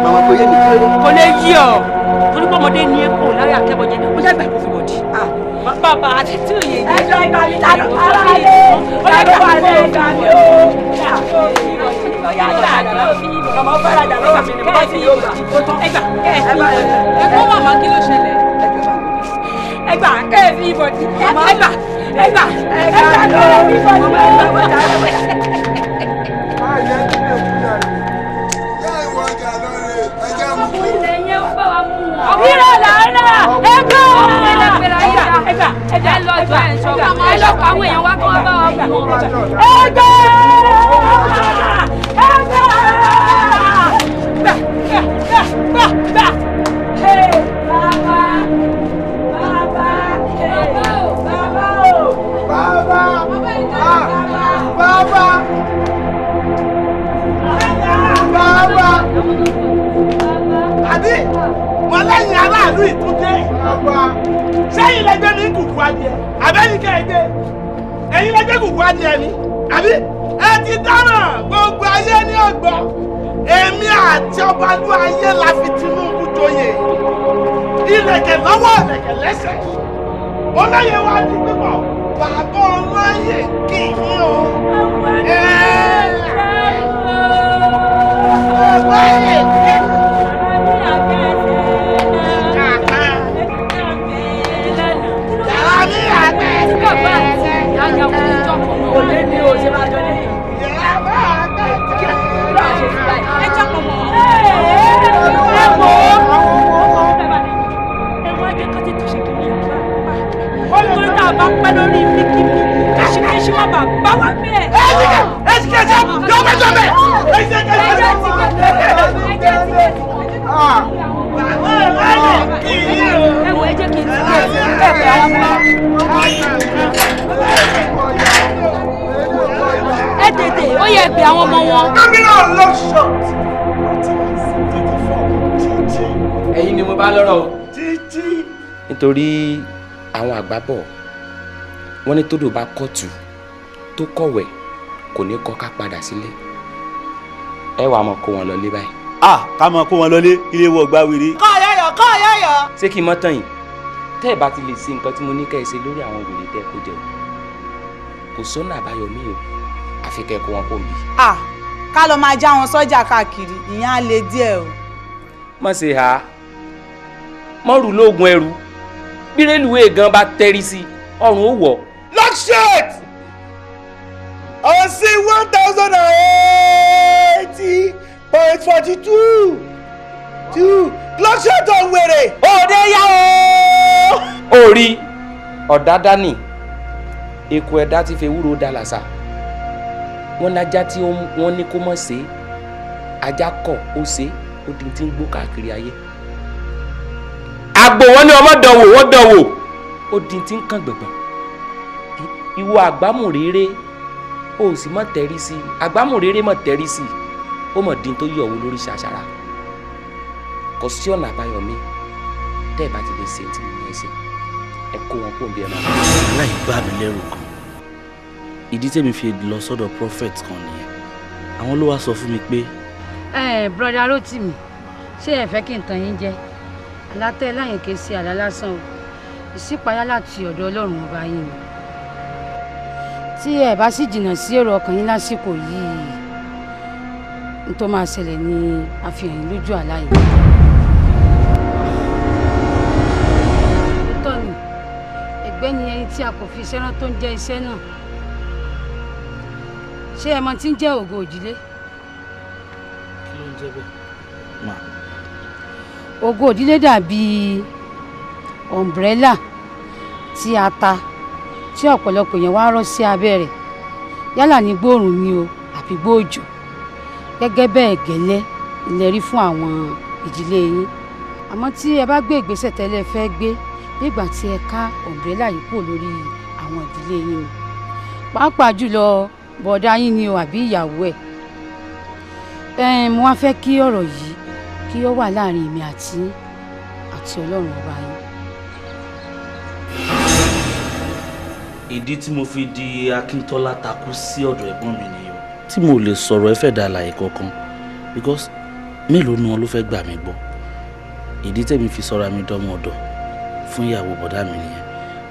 Màmá kò yé mi kí ló dé. Kò lè yí ọ torí pé ọmọdé ní epo láyé akẹ́bọ̀jẹ ó yàgbà kó fi wọ̀dì. Bàbá àti tí ò yé yé. Ẹjọ́ ìgbà mi ta ló ara lé ta ló wà lé ìgbà mi o. Ọmọ fẹ́ràn lọ́wọ́ mi ni mo bá ti yóò gbà. Ẹgbà ẹgbọ́n màmá kí ló ṣẹlẹ̀? Ẹgbà kẹ́ẹ̀fì ìbọ̀dì. Ẹgbà ẹgbà ẹgbà kẹ́ẹ̀fì ìbọ̀dì. Ìrọ̀ làárà ẹgbà ẹgbà ẹgbà Ẹ lọ jọ ẹ sọ ẹ lọ pa àwọn èèyàn wá kí wọ́n bá wa mú wọn. Ẹgbà ẹgbà gbà gbà gbà gbà. Bàbá bàbá bàbá o. Bàbá bàbá bàbá àbí wọn lẹ́yìn aráàlú ìtúndé sẹ́yìn lẹ́gbẹ́ mi ń kùkù adìẹ àbẹ́yìn kẹ́ẹ̀gbẹ́ ẹ̀yin lẹ́gbẹ́ kùkù adìẹ mi àbí ẹ ti dáràn gbogbo ayé ní ọgbọ́n èmi àti ọbalú ayé la fi Tinubu joyè ilẹ̀kẹ̀ lọ́wọ́ ilẹ̀kẹ̀ lẹ́sẹ̀ olóyè wa di pípọ̀ bàbá olóyè kì í o. Olóyè kì í. Bá pẹ́ lórí míkímí kẹ́síkẹ́sí má bàa bá wa bẹ́ẹ̀. Ẹ ti kẹ́sí jọ́bẹ̀ jọ́bẹ̀ ẹ ti kẹ́sí. Ẹ̀yin ni mo bá lọ́rọ̀ o. Títí. Nítorí àwọn àgbà bọ̀, wọ́n ní tódò bá kọ̀tù tó kọ̀wẹ̀ kò ní kọ́ ká padà sílé. Ẹ wàá mọ̀ kó wọn lọ lé báyìí. Ah, ká mọ̀ kó wọn lọlé, ilé wọ̀ gba wèrè. Kọ́ yọ̀yọ̀, kọ́ yọ̀yọ̀. Ṣé kí n mọ́ tán yìí? Tẹ́ ẹ bá ti lè ṣe nǹkan tí mo ní kẹ́ ẹ ṣe lórí àwọn wèrè tẹ́ ẹ kó jẹ o, kò sọ́nà àbáyọ mi o, àfi kẹ́ ẹ kó wọn kó ń bì. Ah, ká lọ máa já wọn sọ́jà káàkiri, ìyẹn á le díẹ̀ o. Má ṣe hà á, mọ́rù lóògùn ẹrù, bí rélùwéè gan bá tẹ́rí sí ọrùn ó wọ̀. Lock shit! Ọ̀sìn 1080.42 2 lock shit on wèrè. Òde yá o. Orí ọ̀dádá nì, eku ẹ̀dá ti fi ewúro da làṣà. Wọ́n lájá tí wọ́n ní kó mọ̀ ṣe, ajá kọ̀ ó ṣe, ó di ti ń gbó káàkiri ayé. Àgbò wọn ní ọmọ dánwò, wọ́n dánwò, ó di ti ń kàn gbẹ̀gbọ̀n. Ìwọ àgbámùréré, ó sì mọ̀ tẹ̀rí sí i, àgbámùréré mọ̀ tẹ̀rí sí i, ó mọ̀ dín tó yọ̀ wò lórí ṣàṣàrà. Kò sí ọ̀nà àbáyọ mi tẹ́ ẹ bá ti lè ṣe tí mo ní ẹ ṣe, ẹ kó wọn kó bí ẹ máa. Aláì bá mi lẹ́rù kan, ìdí tèmi fi lọ sọ́dọ̀ prophet kan nìyẹn. Àwọn ló wá sọ fún mi pé. Ẹ brọdá Rótìmí, ṣé ẹ fẹ́ kí n tàn yín jẹ? Àlátẹ láyìn kì í ṣe àlá lásán o, ìṣípayá láti ọ̀dọ̀ Ọlọ́run ọba yín ni. Tí ẹ bá sì jìnnà sí èrò ọkàn yín lásìkò yìí, n tó máa ṣẹlẹ̀ ní àfihàn yín lójú àlá yìí. Òótọ́ ni, ẹ̀gbẹ́ ni ẹni tí a kò fi iṣẹ́ rán tó ń jẹ́ iṣẹ́ náà. Ṣé ẹ mọ̀ tí ń jẹ́ ògo òjìlé? Kí ló ń jẹ́ bẹ́ẹ̀? Mà. Ògo òdílé dàbí ọ̀mbrẹ́là tí a ta tí ọ̀pọ̀lọpọ̀ èèyàn wá rọ́ sí abẹ́ rẹ̀, yálà ní gbóòrùn ni o àbí gbóòjò. Gẹ́gẹ́ bẹ́ẹ̀ gẹ́lẹ́ ìlérí fún àwọn ìdílé yín. Àmọ́ tí ẹ bá gbé ìgbésẹ̀ tẹ́lẹ̀ fẹ́ gbé, nígbà tí ẹ ká ọ̀mbrẹ́là yìí kúrò lórí àwọn ìdílé yín ni, pàápàá jùlọ bọ̀dá yín ni o àbí ìyàwó ẹ̀. Mo wá fẹ́ kí ọ̀rọ̀ yìí kí ó wà láàrin èmi àti Ọlọ́run ọba yín. Ìdí tí mo fi di Akíntọ́lá takú sí ọ̀dọ̀ ẹ̀gbọ́n mi nìyẹn o. Tí mo lè sọ̀rọ̀ ẹ fẹ́ da àlàyé kankan, because mélòó nu wọn ló fẹ́ gbà mí gbọ́. Ìdí tèmi fi sọ̀rọ̀ mi dọ́mọ ọ̀dọ̀ fún ìyàwó bọ̀dá mi nìyẹn,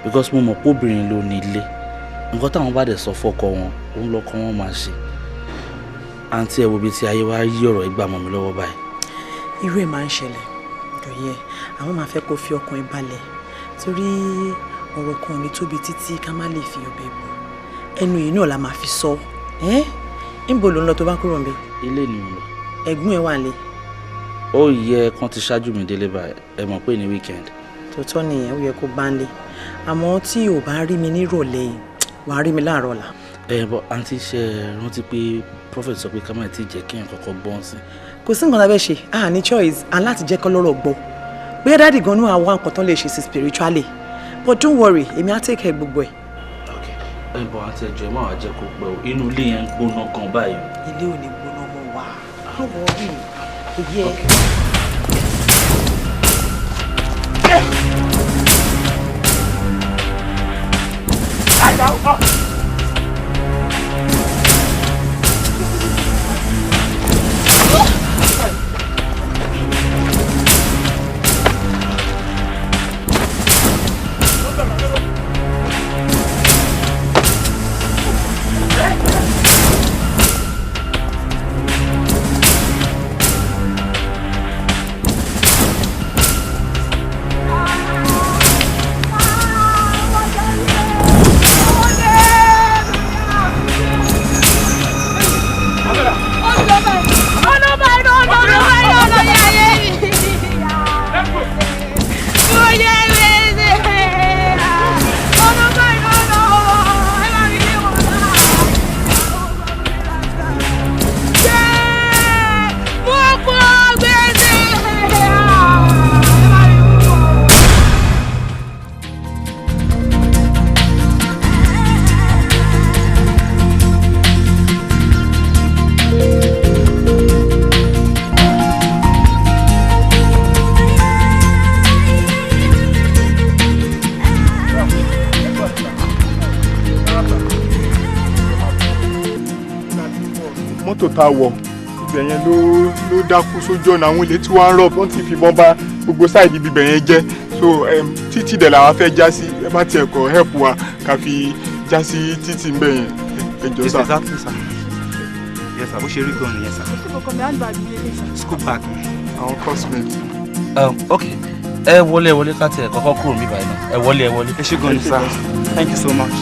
because mo mọ̀ pé obìnrin ló ní ilé. Nǹkan táwọn bá dẹ̀ sọ fọ́kọ wọn, òun lọ́kọ wọn máa ṣe. Àǹtí ẹ wo ibi tí ayé wa yí ọ̀rọ̀ ìgbà mọ́ mi lọ́wọ́ báyìí. Irú ẹ̀ máa ń ṣẹlẹ̀ dọ̀yẹ, àwọn máa fẹ́ kó fi ọkàn ẹ balẹ̀, torí ọ̀rọ̀ kan ò ní tóbi títí ká má lè fi ọbẹ̀ bò. Ẹnu yìí náà la máa fi sọ. Ẹ́ níbo ló ń lọ tó bá kúrò níbí? Ilé ni mo lọ. Ẹ̀gbọ́n ẹ wà nílé. Ó yẹ kán ti ṣáájú mi délé báyìí, ẹ mọ̀ pé ní weekend. Tòótọ́ nìyẹn, ó yẹ kó bá ń lé. Àmọ́ tí ò bá rí mi nírọ̀lẹ́ yìí, wàá rí mi láàárọ̀ ọ̀la. Ẹ bọ àǹtí, ṣe rántí pé prophet sọ pé ká má ti jẹ́ kí nǹkan kan gbọ́n sí. Kò sí nǹkan tá a fẹ́ ṣe, a ní choice, a láti jẹ́ kọ́ lọ́rọ̀ gbọ́. Bóyá dáàdì gan-an àwọn nǹkan tán lè ṣe sí spiritually, but don't worry, èmi á take care gbogbo ẹ̀. Ẹ bọ àǹtí, ẹjọ́ ẹ má wàá jẹ́ kó pẹ́ o, inú ilé yẹn ń gbóná gan báyìí. Ilé ò ní gbóná mọ́ wa, má worry, kò yẹ. Ọdẹ! Mọ́tò tá a wọ̀ ibẹ̀ yẹn ló dákú sójú ọ̀nà. Àwọn ilé tí wọ́n ń rọ̀ wọ́n ti fìbọn bà gbogbo sáìdì ibibẹ̀ yẹn jẹ́. So títì dẹ̀ làwa fẹ́ já sí. Ẹ má tiẹ̀ kọ́ help wa ká fi já sí títì ńbẹ̀ yẹn. Ẹ jọ̀ọ́ sà. Yes, exactly, sir. Yes, sir. Bó ṣe rí gan nìyẹn, sir. School bag mi. Àwọn classmates. Ok, ẹ wọlé, ẹ wọlé, ká tiẹ̀ kọ́kọ́ kúrò níbí báyìí náà. Ẹ wọlé, ẹ wọlé. Ẹ ṣé gan ni, sir. Thank you so much.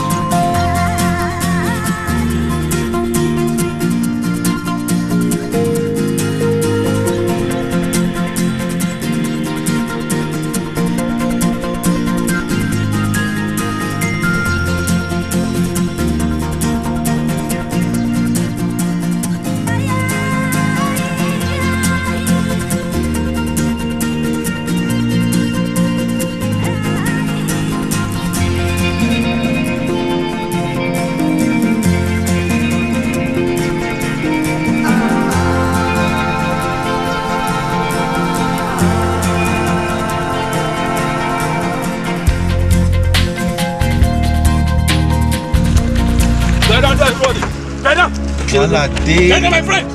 Wàhálà dé. Get down, my friend.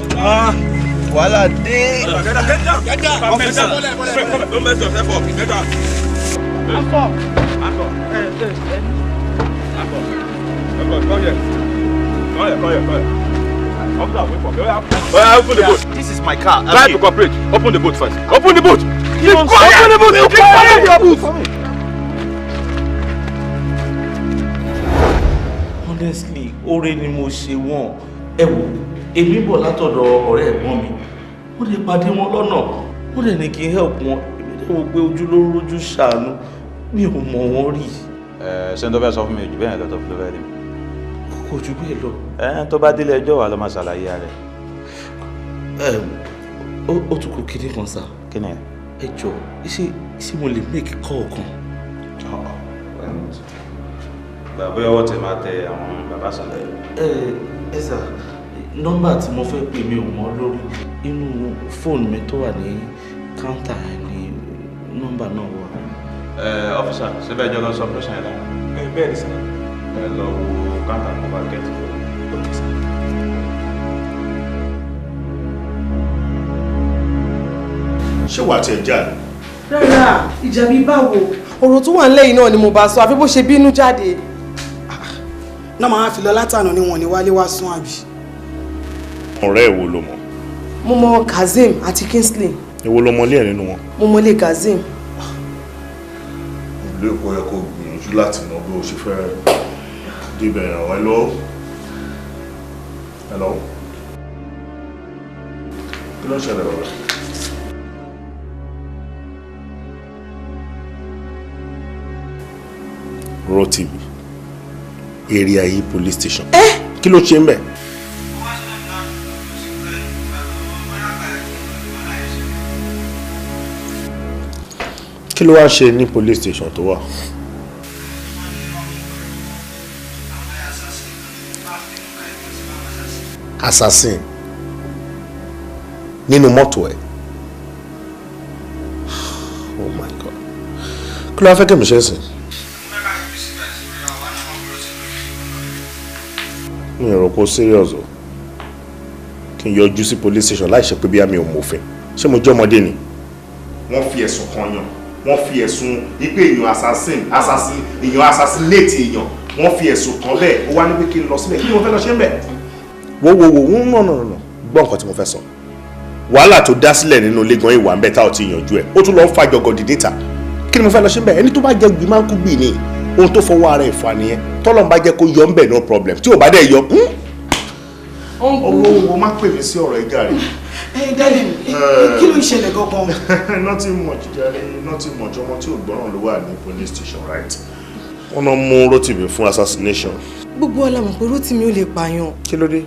Wàhálà dé. Get down, get down, get down. Officer, don't mess yourself up. Get down. Hands up. Hands up. Hands up. Come here. Come here, come here, come here. Officer, wait for me. Open the boot. This is my car. Try to cooperate. Open the boot first. Open the boot. Keep quiet. Open the boot. Keep quiet. Honestly, oore ni mo ṣe wọ́n. Ẹ wò, èmi bọ̀ látọ̀dọ̀ ọ̀rẹ́ ẹ̀gbọ́n mi. Ó lè pàdé wọn lọ́nà. Ó lè ní kí n help wọn. Èmi dẹ̀ wò pé ojú ló ń rojú ṣàánú. Mi ò mọ̀ wọ́n rí. Ẹ ṣé n tó fẹ́ sọ fún mi ò jù bẹ́ẹ̀ lọ tó fi ló fẹ́ rí mi. Kò jù bẹ́ẹ̀ lọ. Ẹ tó bá délé ẹjọ́ wa ló máa ṣàlàyé ara ẹ̀. Ó tún kù kíní kan sá. Kí ni ẹ? Ẹ jọ, ṣé mo lè make call kan? Bàbá ọwọ́ tẹ máa tẹ àwọn bàbá sàlẹ̀. Ẹ sà, nọ́mbà tí mo fẹ́ pè mi ò mọ̀ lórí. Inú fóònù mi tó wà ní káńtà ni nọ́mbà náà wà. Ọ́físà, ṣé bẹ́ẹ̀ jọ lọ sọ pẹ́sàn yẹn lánàá? Bẹ́ẹ̀ ni sà. Ẹ lọ wo káńtà kó bá gẹ̀ẹ́tì fún mi. Ok sà. Ṣé wàá tiẹ̀ já ni? Rárá, ìjà mi báwo? Ọ̀rọ̀ tó wà nílẹ̀ yìí náà ni mo bá sọ, àfi bó ṣe bínú jáde. Náà máa fi lọ látànà ni wọn ní wálé wá sún àbí. Ọ̀rẹ́ ẹ̀ wo ló mọ̀? Mo mọ Kazeem àti Kingsley. Èwo ló mọ ilé ẹ̀ nínú wọn? Mo mọ ilé Kazeem. Ìlú Èkó yẹ kó gbìyànjú láti mọ bí o ṣe fẹ́ débẹ̀ ràn wá lọ́wọ́. Hello? Kí ló ń ṣẹlẹ̀ bàbá? Rotimi, area yìí police station. Kí ló ṣe ń bẹ̀? Kí ló wá ṣe ní police station tó wà? Assassin nínú mọ́tò ẹ̀. Oh my God. Kí ló wá fẹ́ kí mi ṣe é sìn? Mi ò rò pé ó serious o. Kí n yọjú sí police station láì ṣe pé bí àmì ò mọ̀fin. Ṣé mo jẹ́ ọmọdé ni? Wọ́n fi ẹ̀sùn kan yàn. Wọ́n fi ẹ̀sùn wípé èèyàn assassin assassin èèyàn assassinate èèyàn. Wọ́n fi ẹ̀sùn kan bẹ́ẹ̀. Ó wá ní pé kí n lọ síbẹ̀. Kí ni mo fẹ́ lọ ṣe ń bẹ̀? Wo wo wo no no no gbọ́ nǹkan tí mo fẹ́ sọ. Wàhálà tó dá sílẹ̀ nínú ilé gan ìwà ń bẹ̀ tá ò ti yanjú ẹ̀. Ó tún lọ ń fa jọgọdì níta. Kí ni mo fẹ́ lọ ṣe ń bẹ̀? Ẹni tó bá jẹ gbì máa ń kú gbì ni. Ohun tó fọwọ́ ara ẹ̀ fà nìyẹn. Tọ́lọ́run bá jẹ́ kó yọ ń bẹ̀ no problem. Tí ò bá dẹ̀ yọ. Owó wo má pè mí sí ọ̀rọ̀ ẹja rẹ̀. Ẹ darling, kí ló ń ṣẹlẹ̀ gangan? Nothing much jàre, nothing much. Ọmọ tí ò gbọ́ràn ló wà ní police station, right? Wọ́n náà mú Rotimi fún assassination. Gbogbo wa la mọ̀ pé Rotimi ò lè pààyàn. Kí ló dé?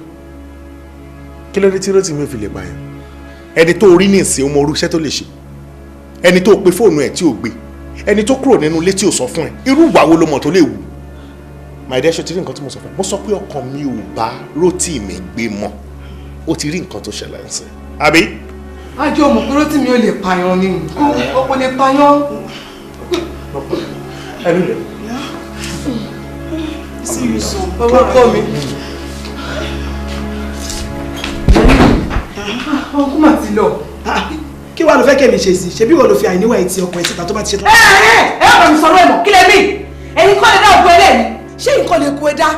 Kí ló dé tí Rotimi ò fi lè pààyàn? Ẹni tó rí ní ìsìn ọmọ orúṣẹ́ tó lè ṣe. Ẹni tó pe fóònù ẹ̀ tí ò gbé. Ẹni tó kúrò nínú ilé tí ò sọ fún ẹ. Irú ìwà wo ló mọ̀ tó lè wù? My dear, ṣe ti rí nǹkan tí mo sọ fún ẹ? Mo sọ pé ọkàn mi ò bá Rotimi gbé mọ́. Ó ti rí nǹkan tó ṣẹlẹ̀ ń sìn. Àbí? Àjọ mọ̀ pé Rotimi ò lè pààyàn ni. Kò lè pààyàn. Ẹnu rẹ̀. See you soon. Bàbá ọkọ mi. Ọkùnrin mà ti lọ. Kí wàá lọ fẹ́ kẹ́mi ṣe sí? Ṣebí wọ́n lọ fi àìníwá etí ọkọ̀ ẹ̀ síta tó bá ti ṣe tán. Ẹ ẹ ẹ ọ̀rọ̀ mi sọ̀rọ̀ ẹ̀ mọ̀, kí lẹ mí? Ẹ̀yin kọ́ lè dá òkú ẹlẹ́ni. Ṣé nǹkan lè kú ẹ dá?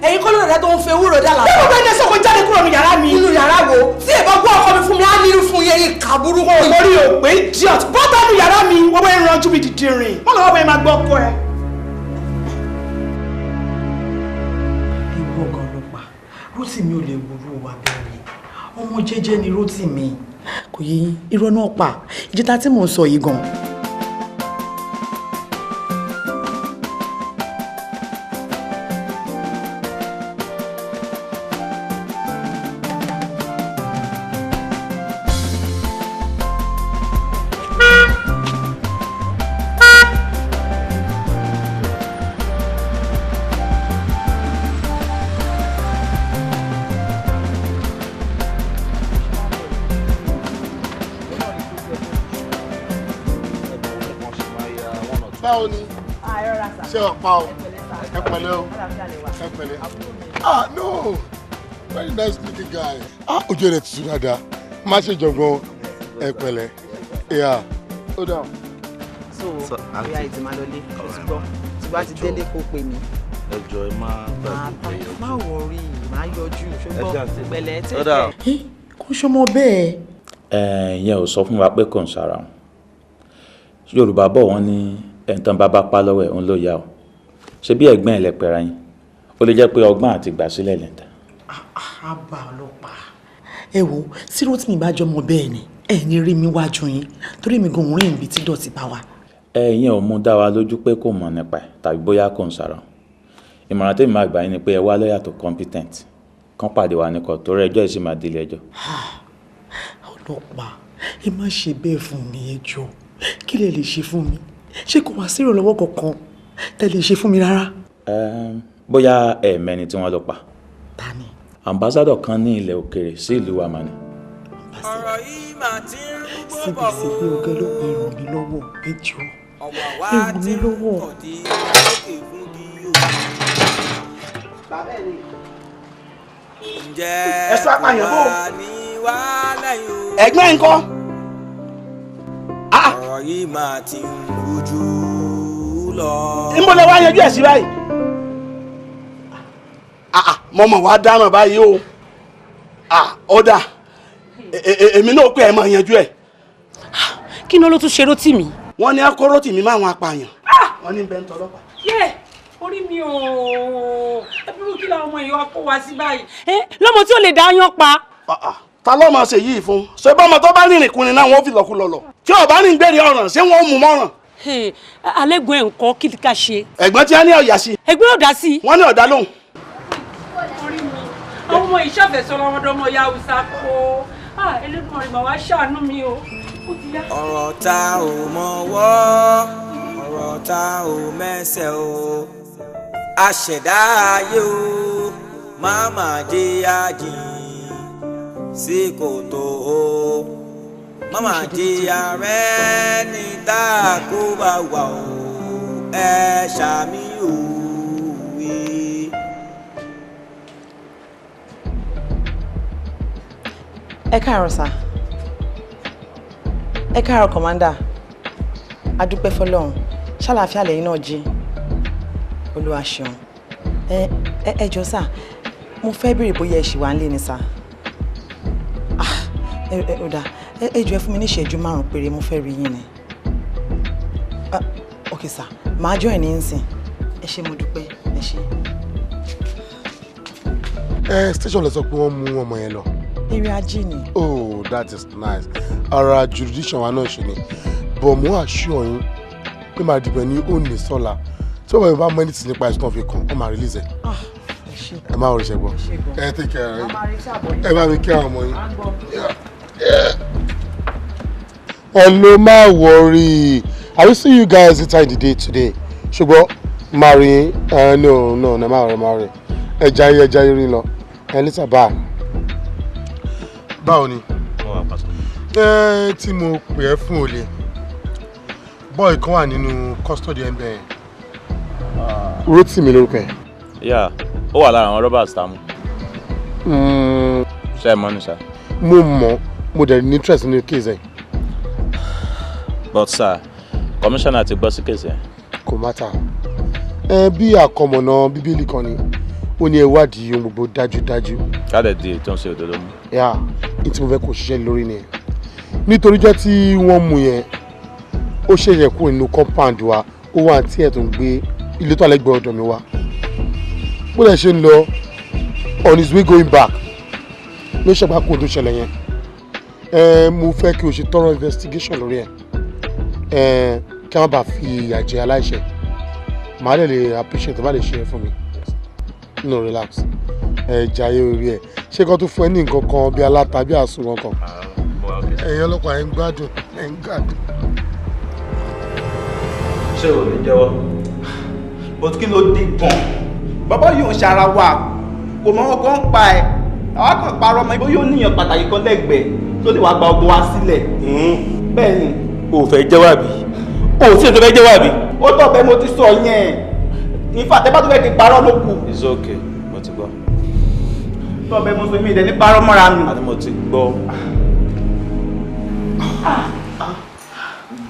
Ẹ̀yin kọ́ ló dàda tó ń fẹ́ ewúro dá làwọn. Bẹ́ẹ̀ ni sọ́kò jáde kúrò ní yàrá mi. Inú yàrá wo? Tí ẹ bá gbọ́ ọkọ mi fún mi, á nírú fún yẹn ìkà burúkú. Mo rí o pé idiot bọ́tà ní yàrá mi, wọ́n bá ń ranjú mi dìde rìn. Wọ́n lọ́wọ́ bá yẹn máa gbọ́ ọkọ ẹ. Ewu ọ̀gá ọlọ́pàá, Rótìmí ò lè wúrú wa bẹ́ẹ̀. Ọmọ jẹ́jẹ́ ni Rótìmí. Kò yé yín, irọ́ náà pa. Ìjẹta tí mò ń sọ yìí gan. Báwo ni? Ṣé o pa o? Ẹ pẹ̀lẹ́ o. Ẹ pẹ̀lẹ́. Ah no! Very nice looking guy. Ah, ojú rẹ̀ tutù dáadáa. Má ṣe jọ̀gbọ́n. Ẹ pẹ̀lẹ́. Yeah. Ó dà. So, bóyá ìtì máa lọlé, o ti gbọ́. Tí bá ti délé kó pè mí. Ẹ jọ̀ọ́ ẹ má gbàgbé yọjú. Má wọrí, má yọjú, ṣùgbọ́n pẹ̀lẹ́ Ó dà. tẹ́kẹ̀. Kò ṣọmọ bẹ́ẹ̀. Ẹ ìyẹn ò sọ fún wa pé kò ń sara wọn. Yorùbá bọ̀ wọ́n ní ẹ̀ǹtàn bá bá pa lọ́wọ́ ẹ̀ ń ló yá o. Ṣé bí ẹ̀gbọ́n ẹ̀ lẹ́pẹ̀rẹ̀ yín? Ó lè jẹ́ pé ọgbọ́n àti ìgbà sílẹ̀ lẹ́ńtà. Àbá ọlọ́pàá. Ẹ wo, tí Rótìmí bá jọmọ bẹ́ẹ̀ ni, ẹ ní rí mi wájú yín, torí mi gan òun rìn ibi tí dọ̀tí bá wà. Ẹ ìyẹn ò mú dá wa lójú pé kò mọ̀ nípa ẹ̀ tàbí bóyá kò ń sara wọn. Ìmọ̀ràn tèmi máa gbà yín ni pé ẹ wá lọ́yà tó competent kán pàdé wa ní kóòtù torí ẹjọ́ yìí sì máa délé ẹjọ́. Ọlọ́pàá, ẹ má ṣe bẹ́ẹ̀ fún mi, ẹ jọ̀ọ́. Kí lẹ lè ṣe fún mi? Ṣé kò wá sí ìrànlọ́wọ́ kankan tẹ́ lè ṣe fún mi rárá? Bóyá ẹ mẹ́ni tí wọ́n lọ pa. Ta ni? Ambassadọ̀ kan ní ilẹ̀ òkèèrè sí ìlú wa mani. Síbẹ̀síbẹ̀ ọ̀gá ọlọ́pàá, ẹ ràn mí lọ́wọ́, ẹ jọ̀ọ́. Ẹ ràn mí lọ́wọ́. Ẹ sọ apààyàn bò. Ẹ̀gbọ́n ẹ̀ ń kọ́. Ọ̀rọ̀ yìí máa ti ń rújú lọ. Níbo lẹ wá yanjú ẹ̀ sí báyìí? Mo mọ̀ wá dáràn báyìí o. Ọ̀dà, èmi náà pé ẹ máa yanjú ẹ̀. Kí ni ló tún ṣe Rótìmí? Wọ́n ní akọ Rótìmí máa wọn apààyàn. Wọ́n ní bẹ́ẹ̀ ń tọlọ́pàá. Yé, orí mi o, ẹbí kí làwọn ọmọ yìí wá kó wa sí báyìí. Lọ́mọ tí ò lè dá yán pa. Ta ló máa ṣe yìí fún? Ṣé bọ́mọ tó bá rìnrìn kùnrin náà wọ́n fi lọ́kùlọ̀lọ̀? Tí ò bá rìn gbèrè ọ̀ràn, ṣé wọ́n ó mú mọ́ràn? Alẹ́gbọ̀n ẹ̀ ń kọ́, kí ká ṣe. Ẹ̀gbọ́n tí a ní ọ̀yà sí. Ẹ̀gbọ́n ọ̀dà sí. Wọ́n ní ọ̀dà lóhùn. Orí mi, àwọn ọmọ ìṣàfẹ́sọ lọ́mọdọ́mọ ya Hausa kó. Elédùmarè máa wá ṣàánú mi o. Ó ti yá. Ọ̀rọ̀ tá ò mọwọ́, ọ̀rọ̀ tá ò mẹ́sẹ̀ o. Aṣẹ̀dá ayé o, má má jẹ́ àjìn sí kòtò o. Má má jẹ́ ààrẹ ní tá a kó bá wà o. Ẹ ṣàmì òwe. Ẹ káàárọ̀ sá. Ẹ káàárọ̀ kọ̀mándà. A dúpẹ́ fọ́lọ́run. Ṣàlàáfíà lẹ́yìn náà jí. Olúwa ṣeun. Ẹ ẹ jọ̀ọ́ sá, mo fẹ́ béèrè bóyá ẹ ṣì wà nílé ni sá. Ẹ ẹ ó dáa. Ẹ jọ̀ọ́ ẹ fún mi ní ìṣẹ́jú 5 péré, mo fẹ́ rí yín ni. Ok sá, màá join ní nsìn. Ẹ ṣé, mo dúpẹ́. Ẹ ṣé. Ẹ station lè sọ pé wọ́n mú ọmọ yẹn lọ. Eré ajé ni. Oh, that is nice. Ara jurisdiction wa náà ṣe ni. But mo assure yín pé màá dìbò ní òní sọ́la. Tí wọ́n bá mọ anything nípa ẹ̀sùn fi kàn, wọ́n máa release ẹ̀. Ẹ má oríṣẹ́ gbọ́. Ẹ take care. Ẹ bá mi kí àwọn ọmọ yín. Hello, má worry. I will see you guys later in the day today. Ṣùgbọ́n màá no no no má worry má worry. Ẹ jayé rí lọ. Ẹ later bye. Báwo ni? Ẹ tí mo pè ẹ́ fún olè. Boy kan wà nínú custody ẹ̀ ń bẹ̀ yẹn. Rótìmí lórúkọ ẹ̀. Yeah, ó wà lára àwọn robbers tá a mú. Ṣé ẹ mọ̀ ní sá? Mo mọ̀, mo dẹ̀ ní interest nínú case ẹ̀. But sir, commissioner ti gbọ́ sí case yẹn. Kò matter. Ẹ bí àkọmọ̀nà Bíbélì kan ni, ó ní ẹ wádìí ohun gbogbo dájúdájú. Ká lè di èyí tó ń ṣe òdodo mú. Yà, ní tí mo fẹ́ kó ṣiṣẹ́ lórí nìyẹn. Nítorí jẹ́ tí wọ́n mú yẹn, ó ṣẹ̀ṣẹ̀ kúrò nínú compound wa, ó wà tí ẹ̀ tó ń gbé ilé tó àlẹ́gbẹ̀ẹ́ ọ̀dọ̀ mi wá. Bó lẹ̀ ṣe ń lọ, on his way going back, ló ṣàgbá kó tó ṣẹlẹ̀ yẹn. Ẹ mo fẹ́ kí o ṣe thorough investigation lórí ẹ̀. Ẹ kí wọ́n bá fi ìyà jẹ aláìṣẹ̀. Màá lè lè appreciate bá lè ṣe é fún mi. No, relax. Ẹ jayé orí ẹ̀. Ṣé kó tún fún ẹ ní nǹkan kan bí aláta bí àsun kankan? Ẹ̀yin ọlọ́pàá ẹ̀ ń gbádùn, ẹ̀ ń gbádùn. Ṣé o lè jẹ́wọ́? But kí ló dé gan? Bàbá yóò ń ṣara wa, kò mọ ọkọ ń pa ẹ̀. Àwa kan parọ́ ọmọ ibo yóò níyàn pàtàkì kan lẹ́gbẹ̀ẹ́ tó lè wá gba ọgbọ́n wa sílẹ̀. Bẹ́ẹ̀ ni. O fẹ́ jẹ́wọ́ àbí? O sì tó fẹ́ jẹ́wọ́ àbí? Ó tọ̀ bẹ́ẹ̀ mo ti sọ yẹn. In fact, ẹ bá tó fẹ́ kí n parọ́ ló kù. It's okay, mo ti gbọ́. Tọ́ bẹ́ẹ̀ mo sọ mí ìdẹ́ ní parọ́ mọ́ra mi. Àní mo ti gbọ́.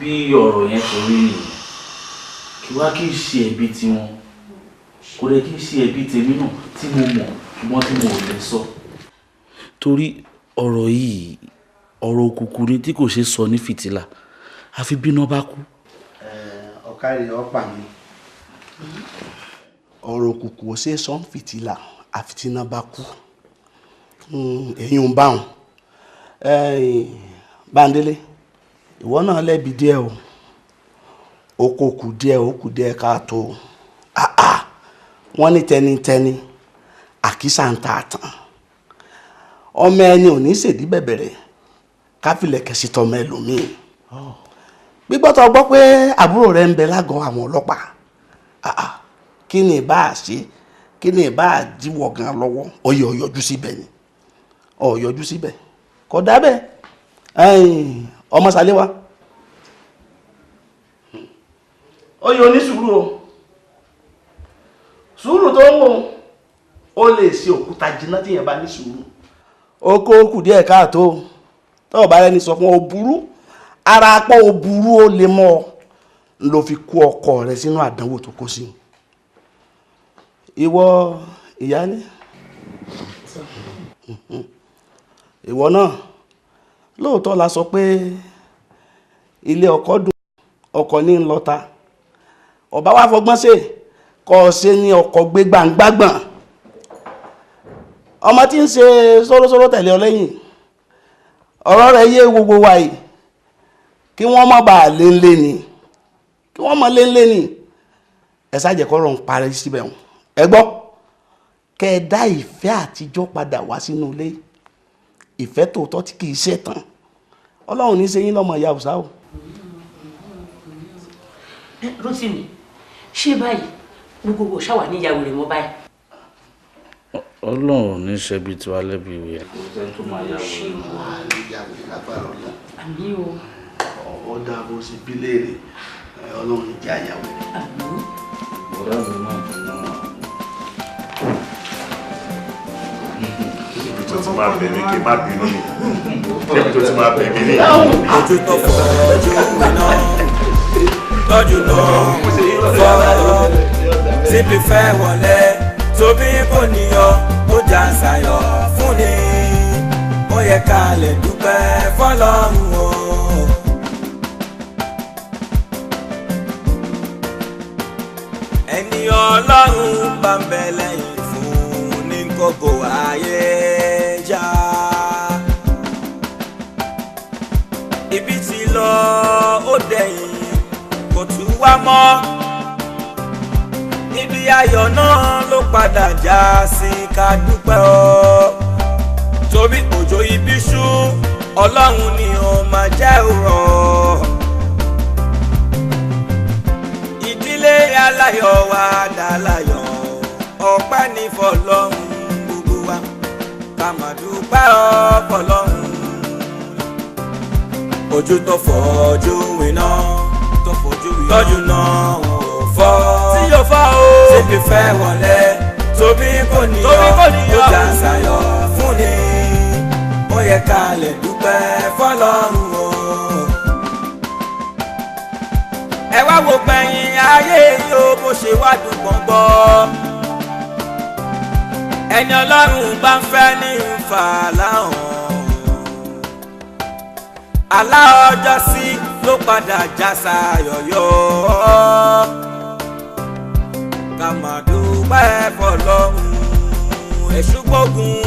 Bí ọ̀rọ̀ yẹn ṣe rí nìyẹn, kí wá kí n ṣe ẹ̀bi tiwọn, kò lè kí n ṣe ẹ̀bi tèmi náà tí mo mọ̀ ṣùgbọ́n tí mo ò lè sọ. Torí ọ̀rọ̀ yìí ọ̀rọ̀ òkùnkùn ni tí kò ṣeé sọ ní fìtílà, àfi bí iná bá kú. Ọ̀kàrí ọ̀pá mi, ọ̀rọ̀ òkùnkùn ò ṣeé sọ ní fìtílà àfi tí iná bá kú. Èyí ń bá wọn. Bándélé, ìwọ náà lẹ́bi díẹ̀ o, o kò kù díẹ̀, o kù díẹ̀ káàtó. Wọ́n ní tẹnitẹni àkísà ń ta àtàn. Ọmọ ẹni ò ní ṣèdí bẹ̀bẹ̀rẹ̀ káfílẹ̀kẹ̀ sí tọmọ ẹlòmíì. Gbígbọ́ tó gbọ́ pé àbúrò rẹ̀ ń bẹ lágọ̀ọ́ àwọn ọlọ́pàá, kí ni ìbá ṣe, kí ni ìbá jíwọ̀ gan lọ́wọ́? Ọyẹ ọ̀yọ́jú síbẹ̀ ni, ọ̀yọ́jú síbẹ̀ kò dábẹ́. Ọmọ Sàléwá, oyè onísùúrù o, sùúrù tó ń wò ó lè ṣe òkúta jiná tí yẹn bá ní sùúrù. Ó kó kù díẹ̀ káàtó, tó o bá rẹni sọ fún ọ burú, ara apá o burú ó lè mọ́ ọ ló fi kó ọkọ rẹ sínú àdánwò tó kó sí. Ìwọ ìyáálé, ìwọ náà lóòótọ́ la sọ pé ilé ọkọ dùn, ọkọ ní ń lọta. Ọba wa fọgbọ́n ṣe kọ́ ọ ṣe ní ọkọ̀ gbé gbàǹgbàgbọ̀n. Ọmọ tí ń ṣe sọ́rọ́sọ́rọ́ tẹ̀lé ọ lẹ́yìn, ọ̀rọ̀ rẹ̀ yé gbogbo wa yìí, kí wọ́n má bàa léńlé ni, kí wọ́n má léńlé ni. Ẹ ṣáàjẹ́ kọ́rọ̀ ń parí síbẹ̀ wọn. Ẹ gbọ́, kẹ́ ẹ dá ìfẹ́ àtijọ́ padà wá sínú ilé, ìfẹ́ tòótọ́ tí kì í ṣe tán. Ọlọ́run ní í ṣe yín lọ́mọ ìyá òòṣà o. Rótìmí, ṣé báyìí gbogbo ṣáwà ní ìyàwó rẹ̀ mọ́ báyìí? Ọlọ́run ò ní ṣe bíi tiwa lẹ́bi ìwé. Àmín o. Ọ̀dà bó ṣe bí léèrè, Ọlọ́run jẹ́ àyàwó. Àmín. Bọ̀dá mi náà tún náà. Ibi tó ti máa bẹ̀ mí kí n má bínú ni. Ibi tó ti máa bẹ̀ mí ni. Ojú tó fojú iná, tọ́jú náà fọ́, síbi fẹ́ wọlé, tóbi kò níyọ, ó jà ń ṣàyọ̀ fún ni, ó yẹ ká lè dúpẹ́ fọlọ́run o. Ẹni Ọlọ́run bá ń bẹ lẹ́yìn fún ní kókó ayé já. Ibi tí lọ ó dẹ̀yìn kò tún wá mọ́. Ibi ayọ̀ náà ló padà já sí ká dúpẹ́ o. Torí òjò ibi ṣú, Ọlọ́run ni ó máa jẹ́ òrọ̀. Ìdílé aláyọ̀ wa dàláyọ̀, ọpẹ́ ní fọlọ́run gbogbo wa, ká máa dúpẹ́ fọlọ́run. Ojú tó fojú iná, tó fojú iná, tọ́jú náà ò fọ́, tí yóò fọ́ o. Síbi fẹ́ wọlé, tóbi kò níyọ, ó jà ń ṣàyọ̀ fún ni, ó yẹ ká lè dúpẹ́ fọlọ́run o. Ẹ wá wo gbẹ̀yìn ayé yìí o, bó ṣe wá dùn gbọ̀ngbọ̀. Ẹni ọlọ́run bá ń fẹ́ ní nfa láhàn. Àlá ọjọ́ sí ló padà já sayọ̀yọ̀. Ká má dúpẹ́ fọlọ́run, èṣù gbógun